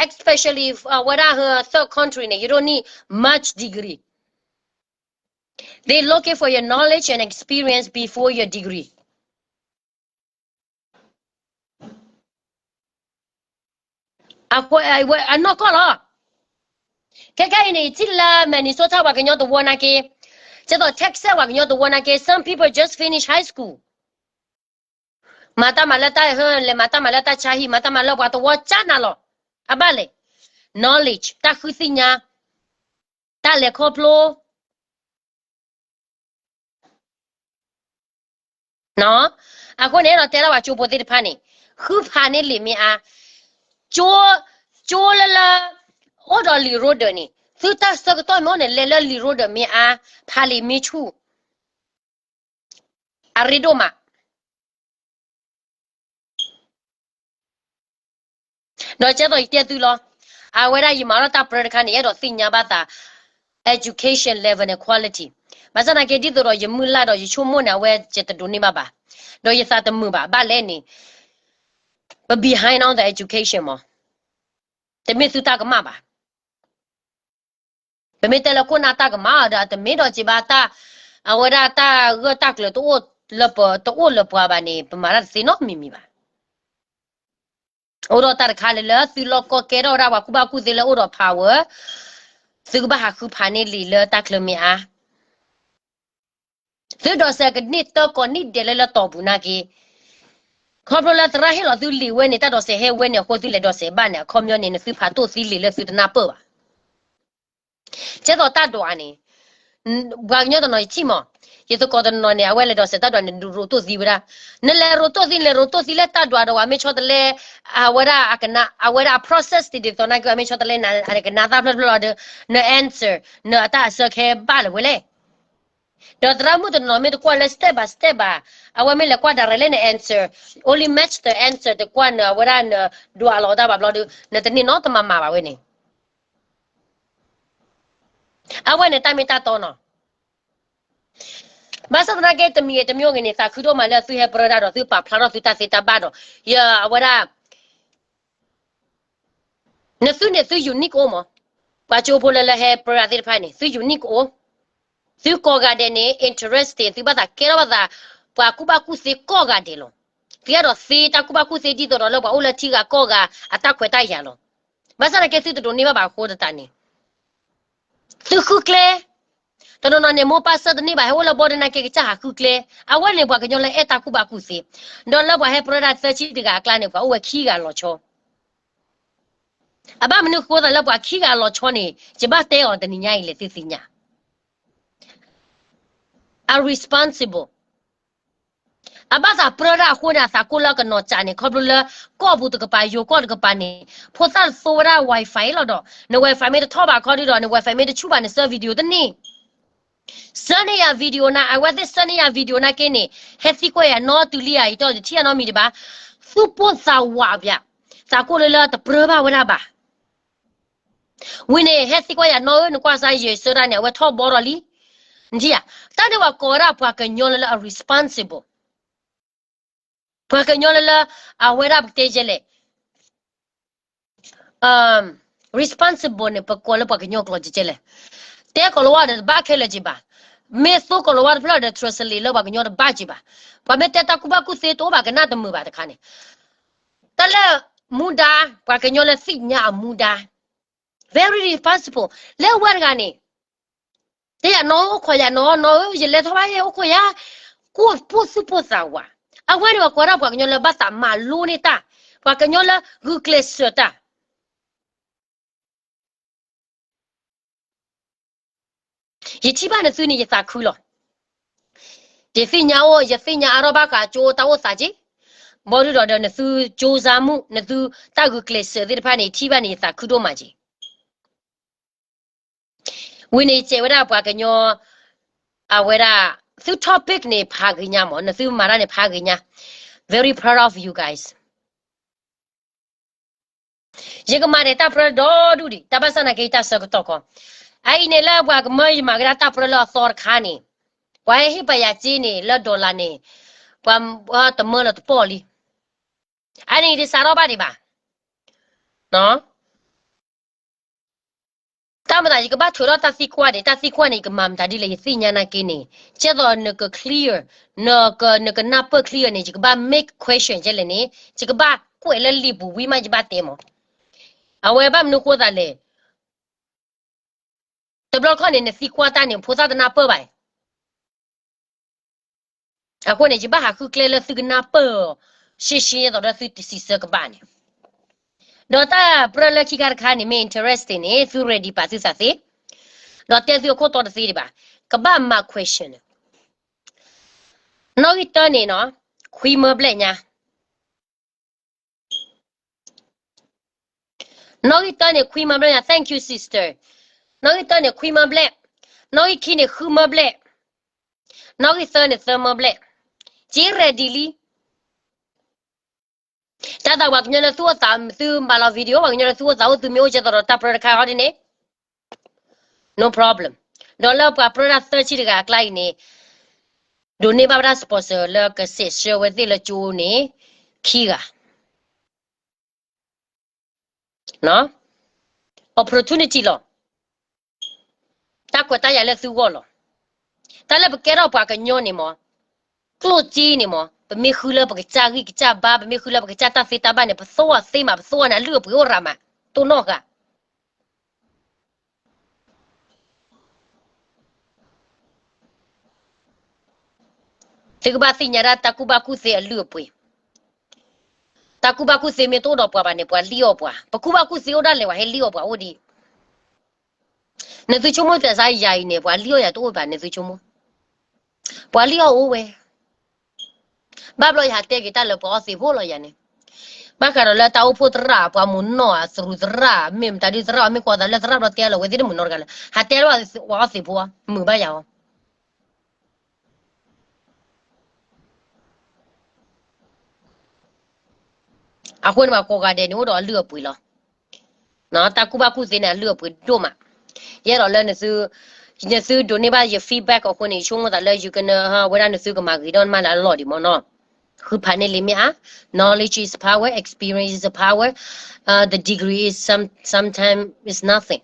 especially ဝဲဒၣ် third country န့ၣ် you don't need much degree. They looking for your knowledge and experience before your degree. အနီၢ်ကီၢ်လီၤ. ခဲခဲအံၤန့ၣ် ယထံၣ်လၢ Minnesota ပှၤကညီတဝီနာ်က့, ကဲသိး Texas ပှၤကညီတဝီနာ်က့, some people just finish high school. မၤတၢ်မၤလၢတၢ်ဟၢ, လဲၤမၤတၢ်မၤလၢတၢ်ဆါဟံၣ်, မၤတၢ်မၤလၢပှၤတဝီကၢ်နၤလီၤ. အဘၣ်လဲၣ်, knowledge တၢ်ဃုသ့ၣ်ညါ, တၢ်လဲၤခီဖျိ အဃိန့ၣ် အဲၣ်ဒိးတဲဒၣ်ပှၤကၠိဖိသ့ၣ်တဖၣ်န့ၣ်, ဃုဖးန့ၢ်လံာ်မ့ၢ်အါ, ကၠိ, ကၠိလၢလၢ အိၣ်ဒီးလံာ်ရိဒၢးန့ၣ် သုတၢ်ဆၢကတီၢ်မ့ၢ်အိၣ်န့ၣ် လဲၤလၢလံာ်ရိဒၢးမ့ၢ်အါ, ဖးလံာ်မ့ၢ်ဆူၣ်, အရ့ဒိၣ်မး ဒီးကဲသိးယတဲသုလီၤ, အဝဲဒၣ်ယမၤထီၣ်တၢ်ပြၢတခါန့ၣ် ယအဲၣ်ဒိးသ့ၣ်ညါဘၣ်သး education level န့ၣ် quality, ဘၣ်ဆၣ်သနာ်က့ ဒ်သိးဒီးယမုၢ်လၢ်ဒီးယဆိကမိၣ်န့ၣ် အဝဲယတဒိးန့ၢ်ဘၣ်ဘၣ်, ဒီးယသးတမုာ်ဘၣ်, ဘၣ်လဲၣ်န့ၣ် ပ behind on the education မး, တမ့ၢ်သုတၢ်ကမၣ်ဘၣ်. ပမ့ၢ်တဲလၢခိၣ်နၢ်တၢ်ကမၣ်ဒီး တမ့ၢ်ဒီးစံးဘၣ်တၢ်, အဝဲဒၣ်တၢ်ဂၢၢ်တၢ်ကျၢၤတအိၣ်လၢပ, တအိၣ်လၢပှၤဘၣ်န့ၣ် ပမၤတၢ်တသ့နီတမံၤမံၤဘၣ်. အိၣ်ဒီးတၢ်တခါလၢလၢသုလီၢ်ကီၢ်ကဲထီၣ်ဝဲဒၣ်ပှၤကူၣ်ဘၣ်ကူၣ်သ့လၢအိၣ်ဒီး power, သုကဘၣ်ဟးဃုဖးန့ၢ်လံာ်လၢတၢ်ချၢမ့ၢ်အါ သုဒိးစဲးကန့ၢ်တၢ်ကိးနံၣ်ဒဲးလၢလၢတီၢ်ပူၤနာ်က့, ခီဖျိလၢသရၣ်ဟ့ၣ်လီၤသုလံာ်ဝဲန့ၣ် တၢ်ဒိးစဲးဟဲဝဲန့ၣ် အဃိသုလဲၤဒိးစဲးဘၣ်န့ၣ် အခီပညီန့ၣ် နသုဖးတိၢ်သံလံာ်လၢသုတနၢ်ပၢၢ်ဘၣ်. ကဲသိးတၢ်ဒွးန့ၣ်, ပှၤကညီတနီၤယထံၣ်မး, ယသကိးတနီၤန့ၣ် အဝဲလဲၤဒိးစဲးတၢ်ဒွးန့ၣ် ရိးတိၢ်သံဝဲဒၣ်, နလဲၤရိးတိၢ်သံ နလဲၤရိးတိၢ်သံလၢတၢ်ဒွးဒီး ပှၤမ့ၢ်ဆီတလဲ, အဝဲဒၣ်, အဝဲဒၣ်အ process ဒ်သိးနာ်က့ ပှၤမ့ၢ်ဆီတလဲ နကနၣ်သၣ်ဖျၢၣ်ဖျၢၣ်လီၤဒီး န answer နအတၢ်အဆၢခဲဘၣ်လၢၤဝဲလဲၣ်. ဒီးသရၣ်မုၣ်တနီၤမ့ၢ်တကွၢ်လၢ step by step ဘၣ်, အဝဲမ့ၢ်လဲၤကွၢ် direct လၢန answer, only match the answer တကွၢ်နအဝဲဒၣ်နဒွးလီၤတၢ်ဘၣ်ဘျီဒီး နတန့ၢ်နီတမံၤမံၤဘၣ်ဝဲန့ၣ်, အဝဲန့ၣ်တၢ်မ့ၢ်တၢ်တီနီၤ. ဘၣ်ဆၣ်သနာ်က့ တမံၤဂ့ၤတမံၤဂ့ၤန့ၣ် သးခုဒိၣ်မးလၢသုဟဲပြၢတၢ်ဒီးသုပာ်ဖျါထီၣ်သုတၢ်သ့တၢ်ဘၣ်ဒီး ယအဝဲဒၣ် နသုန့ၣ်သု unique အိၣ်မး, ပှၤကၠိဖိလၢလၢဟဲပြၢတၢ်သ့ၣ်တဖၣ်န့ၣ် သု unique အိၣ်, သုကိးဂၤဒဲးန့ၣ် interesting သုဘၣ်သးကဲထီၣ်ဘၣ်သး ပှၤကူၣ်ဘၣ်ကူၣ်သ့ကိးဂၤဒဲးလီၤ. သုအဲၣ်ဒိးသ့တၢ်ကူၣ်ဘၣ်ကူၣ်သ့ဒ်သိးဒီးလၢပှၤအိၣ်လၢထံဂၤကီၢ်ဂၤအတၢ်ခွဲးတၢ်ယာ်လီၤ. ဘၣ်ဆၣ်သနာ်က့သုတဒိးန့ၢ်ဘၣ်ဘၣ်အဃိသတးန့ၣ် သုဃုကျဲ, တနီၤနီၤန့ၣ် မိၢ်ပၢ်ဆၢတန့ၢ်ဘၣ် ဟဲအိၣ်လၢဘီဒ်နာ်က့ ကစၢ်ဟးဃုကျဲ, အဝဲန့ၣ်ပှၤကညီလၢအဲၣ်တၢ်ကူၣ်ဘၣ်ကူၣ်သ့, ဒီးလၢပှၤဟဲပြၢတၢ်သၢဆံတဂၤအကျါန့ၣ် ပှၤအိၣ်ဝဲခံဂၤလီၤဆီ. အဘၣ်မနုၤဃိသးလၢပှၤခံဂၤလီၤဆီန့ၣ် ယဘၣ်တဲအီၤတနံၤညါအံၤလဲၣ် သုသ့ၣ်ညါ အ responsible အဘၣ်သးပြၢတၢ်အဃိန့ၣ် အသးကိၢ်လၢကနီၤကးန့ၣ် ခီဖျိလၢကီၢ်ပူၤတကပၤ ယိၤကီၢ်တကပၤန့ၣ် ဖိသၣ်တသိဝဲဒၣ် Wi-Fi လီၤဒီး န Wi-Fi မ့ၢ်တထီၣ်ဘၣ်ခီဒုဒီး န Wi-Fi မ့ၢ်တဆူၣ်ဘၣ် န surf video တန့ၢ် surf န့ၢ်ယၤ video နၤ အဝဲသ့ၣ် surf န့ၢ်ယၤ video နာ်က့န့ၣ် ဟဲသံကွၢ်ယၤနီတုၤလံဧါ ယတဲအီၤ ယထံၣ်ယၤနီတမံၤဒံးဘၣ်, သူၣ်ပိၢ်သးဝးပၠး, သးကိၢ်လၢလၢတပြၢဘၣ်ဝဲဒၣ်ဘၣ်. ဝံၤန့ၣ် ဟဲသံကွၢ်ယၤနီဧၢ နကွၢ်စၢ်ယဲၢ်ဆၢဒၣ်န့ၣ် အဝဲထီၣ်ဘီထီၣ်လံ. နထံၣ်ဧါ, တၢ်န့ၣ်ပှၤကိးဝဲဒၣ်ပှၤကညီလၢလၢအ responsible, ပှၤကညီလၢလၢ အဝဲဒၣ်ပတဲယဲလဲၣ် responsible န့ၣ် ပကိးလၢပှၤကညီကျိာ်ကဲလဲၣ်, တဲကိးလီၤဝါဒီးတဘၣ်ခဲလၢာ်က့ၤဘၣ်, မ့ၢ်သိကိးလီၤဝါတဖျၢၣ်ဒီး translate လၢပှၤကညီတဘၣ်က့ၤဘၣ်, ပှၤမ့ၢ်တဲတၢ်ကူၣ်ဘၣ်ကူၣ်သ့တအိၣ်ဘၣ်ကနၣ်တမုာ်ဘၣ်တခါန့ၣ်, တၢ်လၢ မူဒါ ပှၤကညီလၢသ့ၣ်ညါအမူဒါ very responsible လၢဝဲတဂၤန့ၣ် တဲယၤနီၢ်ဧၢ အိၣ်ခိးယၤနီၢ် နီၢ်ဧၢ ယလဲၤထီၣ်ဘၣ်ယဲ အိၣ်ခိးယၤ, ကိၢ်ပိၢ်သူၣ်ပိၢ်သးဝး, အဝဲန့ၣ်ပှၤကိးဒၣ်ပှၤကညီလၢဘၣ်သးမၤလိန့ၢ်တၢ်, ပှၤကညီလၢဂုာ်ကျဲးစၢးတၢ် ယထံၣ်ဘၣ်နသုန့ၣ် ယသးခုလီၤ. ယသ့ၣ်ညါအိၣ် ယသ့ၣ်ညါအါထီၣ်ဘၣ်ဃးကၠိတၢ်အိၣ်သးက့, ဘီဒုဒီးဒီးနသုကၠိစၢ်မုၣ် နသုတၢ်ဂုာ်ကျဲးစၢးသ့ၣ်တဖၣ်န့ၣ် ယထံၣ်ဘၣ်န့ၣ် ယသးခုဒိၣ်မးက့ ဝံၤန့ၣ် ယစဲးဝဲဒၣ်ပှၤကညီ အဝဲဒၣ် သု topic န့ၣ် ဖးဂ့ၤညါမး နသုမၤတၢ်န့ၣ် ဖးဂ့ၤညါ, very proud of you guys. ယကမၤဒဲးတၢ်ပြၢဒီဒူၣ်ဒံး တၢ်ဘၣ်ဆၣ်နာ်က့ တၢ်ဆၢကတီၢ်ခီ, အအံၤန့ၣ်လၢပှၤကမၢယမၤကဒါတၢ်ပြၢလၢအသီတခါန့ၣ်, ပှၤဟ့ၣ်ပယၤစ့န့ၣ် လၢ dollar န့ၣ်, ပှၤတမၢလၢတပီၢ်လံ. အန့ၣ်တစးထီၣ်ဘၣ်ဒံးဘၣ်. တၢ်မတၤ ယကဘၣ်ထုးထီၣ်တၢ်သံကွၢ်န့ၣ် တၢ်သံကွၢ်န့ၣ် ယကမၤမတၤဒ်လဲၣ် ယသ့ၣ်ညါနာ်က့န့ၣ် ကဲသိးနက clear, နက နကနၢ်ပၢၢ် clear န့ၣ် ယကဘၣ် make question ကဲလဲၣ်န့ၣ် ယကဘၣ်ကွဲးလၢလံာ်ပူၤဝံၤမး ယဘၣ်တဲမး. အဝဲဘၣ်မနုၤဃိသးလဲၣ် တဘျီခီန့ၣ် နသံကွၢ်တၢ်န့ၣ် ဖိသၣ်တနၢ်ပၢၢ်ဘၣ်. အဃိန့ၣ် ယဘၣ်ဟးဃုကျဲလၢသုကနၢ်ပၢၢ်အီၤ ရှဲရှဲသိးဒီးသုတစံးဆၢကဘၣ်န့ၣ်, ဒီးတၢ်ပြၢလၢခံခါတခါန့ၣ် မ့ၢ် interesting န့ၣ် သု ready ပာ်သုသးသ့, ဒီးတဲသုအခိၣ်တီတသ့ဒံးဘၣ်, ကဘၣ်မၤ question န့ၣ် နီၣ်ဂံၢ်တၢန့ၣ်နီၤ, ခွံမၢဘျဲၣ်ညါ. နီၣ်ဂံၢ်တၢန့ၣ် ခွံမၢဘျဲၣ်ညါ, thank you sister. နီၣ်ဂံၢ်တၢန့ၣ် ခွံမၢဘျဲၣ်, နီၣ်ဂံၢ်ခံန့ၣ် ဃုမၢဘျဲၣ်, နီၣ်ဂံၢ်သၢန့ၣ် သၢမၢဘျဲၣ်. က့ ready လံ. တၢ်သးပှၤကညီလၢသူၣ်အိၣ်သး သုမၤလီၤ video ပှၤကညီလၢသူၣ်အိၣ်သးအိၣ် သုမ့ၢ်အိၣ်ကဲသိးဒီးတၢ်ပြၢတခါဟီဒ်န့ၣ် no problem. ဒီးလၢပှၤပြၢတၢ်သၢဆံတဂၤအကျါအံၤန့ၣ် ဒိးန့ၢ်ဘၣ်ဝဲဒၣ် sponsor လၢကစဲးဆှၢဝဲသ့ၣ်လၢကၠိန့ၣ် ခံဂၤ opportunity လီၤ. တၢ်ခွဲးတၢ်ယာ်လၢသုဂီၢ်လီၤ. တၢ်လၢပကဲထီၣ်ပှၤကညီန့ၣ်မး, ကျိၣ်စ့န့ၣ်မး, ပမ့ၢ်ဃုလၢပကစၢ်ဂံၢ်ကစၢ်ဘါ, ပမ့ၢ်ဃုလၢပကစၢ်တၢ်သ့တၢ်ဘၣ်န့ၣ် ပသိၣ်အီၤသ့မး, ပသိၣ်အီၤန့ၣ် အလုၢ်အပှ့ၤအိၣ်ရၤမး, တိၢ်နီၣ်ဃာ် သုကဘၣ်သ့ၣ်ညါဒၣ်တၢ်ကူၣ်ဘၣ်ကူၣ်သ့အလုၢ်အပှ့ၤ. တၢ်ကူၣ်ဘၣ်ကူၣ်သ့မ့ၢ်တအိၣ်ဒီးပှၤဘၣ်န့ၣ် ပှၤလံၣ်အီၣ်ပှၤ, ပကူၣ်ဘၣ်ကူၣ်သ့အိၣ်ဒၣ်လဲာ် ပှၤဟဲလံၣ်အီၣ်ပှၤအိၣ်ဒံး. နသုဆိကမိၣ်သးစၢ်ယၤအံၤန့ၣ် ပှၤလံၣ်အီၣ်ယၤတအိၣ်ဘၣ် နသုဆိကမိၣ်. ပှၤလံၣ်အီၣ်အိၣ်ဝဲ. ဘၣ်ဘျီယဟးတဲက့ၤတၢ်လၢပှၤအီသံးဖိလီၤယၤန့ၣ်. ဘၣ်ဃးဒီးလၢတၢ်အိၣ်ဖှိၣ်သရၣ် ပှၤမုၢ်နီၢ် သရူးသရၣ် မ့ၢ်မတၤဒုသရၣ် မ့ၢ်ကွၢ်သးလၢသရၣ်ဘျီတဲလီၤဝဲသ့ၣ်တမုၢ်နီတဂၤလဲၣ်, ဟးတဲလၢပှၤအီသံးဖိ မုာ်ဘၣ်ယၤအီၤ. အဃိန့ၣ် ပှၤကိးဂၤဒဲးန့ၣ် အိၣ်ဒီးအလုၢ်အပှ့ၤလီၤ. တၢ်ကူၣ်ဘၣ်ကူၣ်သ့န့ၣ် အလုၢ်အပှ့ၤဒိၣ်မး. ယအဲၣ်ဒိးလၢ နသုဒိးန့ၢ်ဘၣ်ယ feedback အဃိန့ၣ် ယဆိကမိၣ်သးလၢယကနၢ်ဟါဝဲဒၣ် နသုကမၤဂ့ၤဒီးနမါလၢအလီၢ်ဒံးမ့ၢ်နီၤ. ဃုဖးန့ၢ်လံမ့ၢ်ဧါ. Knowledge is power, experience is power, the degree is some, sometimes is nothing.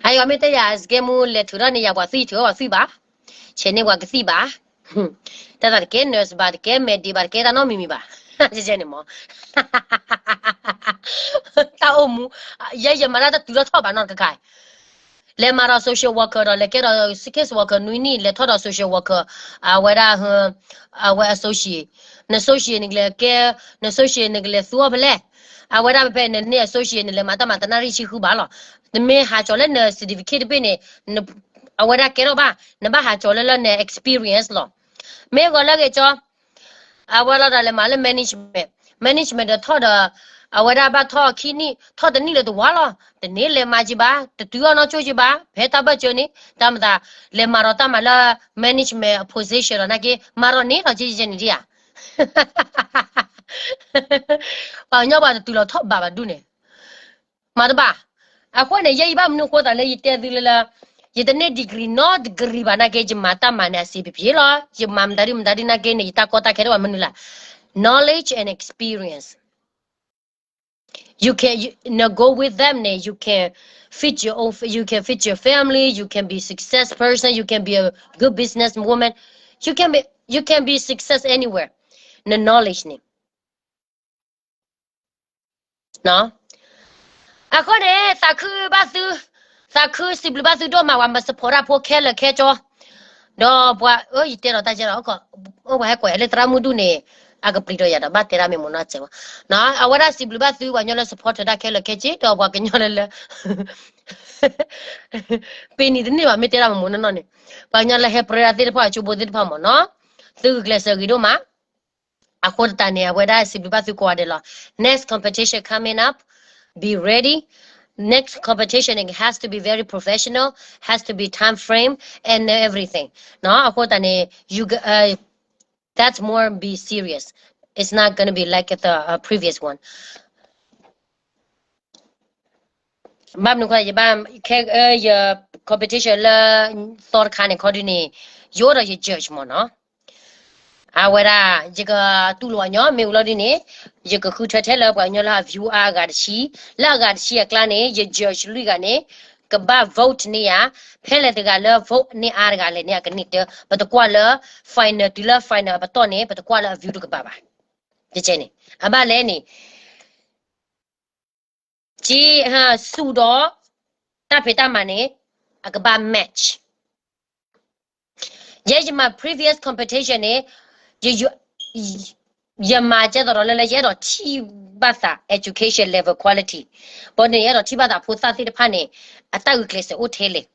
အယီၤမ့ၢ်တဲယၤ စကဲမူလဲၤထုးထီၣ်န့ၣ် ယၤပှၤသွံၣ်ထုးထီၣ်ပှၤသွံၣ်ဘၣ်, ဆဲးန့ၢ်ပှၤကသံၣ်ဘၣ်, တၢ်သးတကဲ nurse ဘၣ် တကဲ medic ဘၣ် တကဲတၢ်နီတမံၤမံၤဘၣ်, ကဲန့ၣ်မ့ၢ် တၢ်အိၣ်မူ, ယဲယမၤတၢ်တတုၤထီၣ်ထီၣ်ဘၣ်နီတခါခါ, လဲၤမၤဒီး social worker ဒီး လဲၤကဲဒီး case worker နွံနံၣ် လဲၤထီၣ်ဒီး social worker, အဝဲဒၣ်, အဝဲ associate, န associate နကလဲၤကဲ, န associate နကလဲၤသူအီၤဖဲလဲၣ်, အဝဲဒၣ်ဖဲဖဲနန့ၢ် associate နလဲၤမၤတၢ်မၤတနၣ်ရံၣ်ဆံဃုဘၣ်လီၤ. နမ့ၢ်ဟးကၠီၤလၢန certificate တဘ့ၣ်န့ၣ်, အဝဲဒၣ်ကဲထီၣ်ဘၣ်, နဘၣ်ဟးကၠီၤလၢလၢန experience လီၤ. မ့ၢ်ဂီၤလၢဂ့ၤကၠီ အဝဲလီၤဒီးလဲၤမၤလၢ management, management ဒီးထီၣ်ဒီး, အဝဲဒၣ်ဘၣ်ထီၣ်ခံနံၣ် ထီၣ်တနံၣ်လၢတဝါလီၤ. တန့ၢ်လဲၤမၤက့ၤဘၣ်, တတုၤအီၣ်နီၢ်ကၠိက့ၤဘၣ်, ဖဲတၢ်ဘၢၣ်စၢၤန့ၣ် တၢ်မသး, လဲၤမၤဒီးတၢ်မၤလၢ management position ဒီးနာ်က့ မၤဒီးန့ၣ်လီၤက့ၤယဲန့ၣ်ဒံးဧါ. ပှၤကညီပှၤတတုၤလီၤထီၣ်ဘးဘၣ်ဒူၣ်န့ၣ် မၤတဘၣ်. အဃိန့ၣ် ယဲယဘၣ်မနုၤဃိသးလၢယတဲသုလၢလၢ, ယတန့ၢ် degree နီတ degree ဘၣ်နာ်က့ ယမၤတၢ်မၤန့ၣ် အစံးပပျ့ၤလီၤ. ယမၤမတၤဒုမတၤဒုနာ်က့န့ၣ် ယတၢ်ကီတၢ်ခဲတအိၣ်ဘၣ်မနုၤလဲၣ်. Knowledge and experience. You can, you, you know, go with them န့ၣ် you can feed your own, you can feed your family, you can be success person, you can be a good business woman, you can be, you can be success anywhere. န knowledge န့ၣ် အဃိန့ၣ် သးခုဘၣ်သု, သးခုစံးဘျုးဘၣ်သုဒိၣ်မး ပှၤမၤ support တၢ်ဖိခဲလၢာ်ခဲဆ့, ဒီးပှၤ, ယတဲဒီးတၢ်ကဲဒီး, အိၣ်ပှၤဟဲကွၢ်ယၤလၢသရၣ်မုၣ်ဒူၣ်န့ၣ်, အကပျံၤဒီးယၤဒီး ဘၣ်တဲဒၣ်မ့ၢ်မ့ၢ်နီၢ်စဲးဝဲ, အဝဲဒၣ်စံးဘျုးဘၣ်သုပှၤကညီလၢ support တၢ်ခဲလၢာ်ခဲဆ့ ဒီးပှၤကညီလၢလၢ ပ့ၤနံၤတန့ၢ်ဘၣ် မ့ၢ်တဲဒၣ်မ့ၢ်မ့ၢ်နီၢ်နီၢ်န့ၣ်, ပှၤကညီလၢဟဲပြၢတၢ်သ့ၣ်တဖၣ် အကၠိဘိသ့ၣ်တဖၣ်မ့ၢ်နီၤ, သုဂုာ်ကျဲးစၢးဂ့ၤဒိၣ်မး. အဃိသတးန့ၣ် အဝဲဒၣ်စံးဘျုးဘၣ်သုကိးဂၤဒဲးလီၤ. Next competition coming up, be ready. Next competition, it has to be very professional, has to be time frame and everything. အဃိသတးန့ၣ် you, uh, that's more be serious. It's not gonna be like the, uh, previous one. ဘၣ်မနုၤခီ ယဘၣ်ခဲ ယ competition လၢသီတခါန့ၣ် ခီဒုန့ၣ် ယအိၣ်ဒီးယ judge မ့ၢ်နီၤ. အဝဲဒၣ် ယကတူၢ်လိာ်အီၤညီ မ့ၢ်ဝံၤလီၤဒုန့ၣ် ယကဃုထၢထဲလၢပှၤကညီလၢအ view အါအဂၤတဆံ, လၢအဂၤတဆံအကျါန့ၣ် ယ judge လွံၢ်ဂၤန့ၣ် ကဘၣ် vote န့ၢ်ယၤ, ဖဲလဲၣ်တဂၤလၢ vote န့ၢ်အါတဂၤလဲၣ်န့ၣ် အကန့ၢ်တၢ်, ပတကွၢ်လၢ final တုၤလၢ final အပတီၢ်န့ၣ် ပတကွၢ်လၢအ view တကပၤဘၣ်. ကဲန့ၣ် အဘၣ်လဲၣ်န့ၣ် က့ စူၣ်ဒီး တၢ်ဖံးတၢ်မၤန့ၣ် အကဘၣ် match. ယဲယမၤ previous competition န့ၣ် ယ ယ ယမၤကဲသိးဒီးလၢလၢ ယအဲၣ်ဒိးထံၣ်ဘၣ်သး education level quality, ဘၣ်န့ၣ် ယအဲၣ်ဒိးထံၣ်ဘၣ်သးဖိသၣ်သ့ၣ်တဖၣ်န့ၣ် အတၢ်ဂုာ်ကျဲးစၢးအိၣ်ထဲလဲၣ်.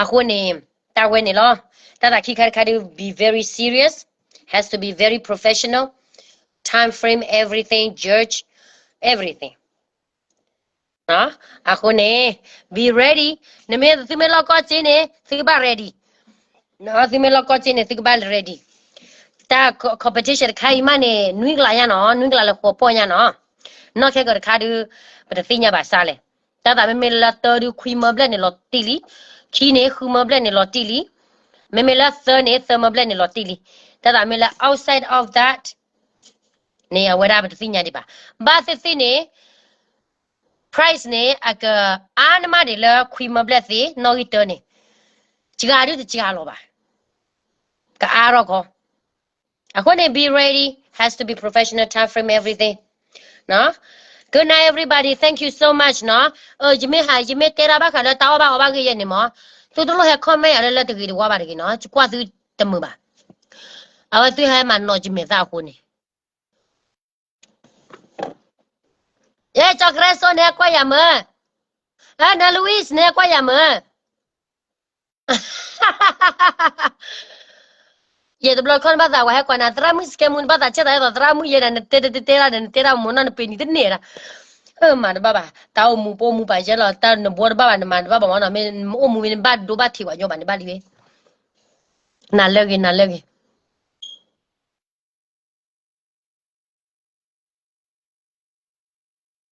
အဃိန့ၣ် တၢ်ဝဲန့ၣ်လီၤ. တၢ်သးခံခါတခါဒုး be very serious, has to be very professional, time frame, everything, judge, everything. အဃိန့ၣ် be ready. နမ့ၢ်သုမ့ၢ်လီၢ်ကီၢ်စ့န့ၣ် သုကဘၣ် ready. သုမ့ၢ်လီၢ်ကီၢ်စ့န့ၣ် သုကဘၣ် ready. တၢ် competition တခါအံၤမးန့ၣ် နွံကလးညါနီၤ, နွံကလးလၢဃိးပီၢ်ညါနီၤ. နီၢ်ခဲကၢၤတခါဒုး ပတသ့ၣ်ညါဘၣ်ဆါလဲၣ်. တၢ်သးမ့မ့ၢ်လၢသၢဒုး ခွံမၢဘျဲၣ်န့ၣ်လီၤတံၢ်လံ. ခံန့ၣ် ဃုမၢဘျဲၣ်န့ၣ်လီၤတံၢ်လံ. မ့မ့ၢ်လၢသၢန့ၣ် သၢမၢဘျဲၣ်န့ၣ်လီၤတံၢ်လံ. တၢ်သးမ့ၢ်လၢ outside of that န့ၣ် အဝဲဒၣ်ပတသ့ၣ်ညါဒံးဘၣ်. ဘၣ်သ့ၣ်သ့ၣ်န့ၣ် price န့ၣ် အကအါနမးဒံးလၢခွံမၢဘျဲၣ်သ့ နီၣ်ဂံၢ်တၢန့ၣ် စှၤဒုတစှၤလီၤဘၣ်. ကအါထီၣ်ခီ. အဃိန့ၣ် be ready, has to be professional, time frame, everything. Good night everybody, thank you so much နီၤ. ယမ့ၢ်ဟး ယမ့ၢ်တဲတၢ်ဘၣ်ဃးလၢ တၢ်အီၣ်ဘၣ်အီဘၣ်ဂ့ၢ်ယဲန့ၣ်မး သုတလိၣ်ဟဲ comment ယၤလၢလၢတဂ့ၤတဝါဘၣ်တဂ့ၤနီၤ, ယကွၢ်သုတမုာ်ဘၣ်. အဝဲသုဟဲမၤနီၣ်ယမဲာ်သၣ်အဃိန့ၣ် ယဲ ကၠီကရဲစိန့ၣ် ကွၢ်ယၤမၢ်, န Louis န့ၣ် ကွၢ်ယၤမၢ်. ယဲတဘျီခီနဘၣ်သး ဝဲဟဲကွၢ်နၤ သရၣ်မုၣ် စကဲမူ နဘၣ်သးဆဲးသးအဲၣ်သိး သရၣ်မုၣ်ယဲဒၣ် နတဲတဲတဲတဲဒၣ် နတဲဒၣ်မိၢ်နီၢ်နပ့ၤနံၤတန့ၢ်ဒၣ်. မၤတဘၣ်ဘၣ်, တၢ်အိၣ်မူပအိၣ်မူပာ်ယဲလီၤ, တၢ်နဘှီတဘၣ်ဘၣ် နမၤတဘၣ်ဘၣ်မနီၤ, မ့ၢ်အိၣ်မူမ့ၢ်နဘၣ်ဒိဘၣ်ထံးဝဲညီဘၣ်န့ၣ်ဘၣ်လံဝဲ. နၤလၢဂ့ၤ နၤလၢဂ့ၤ.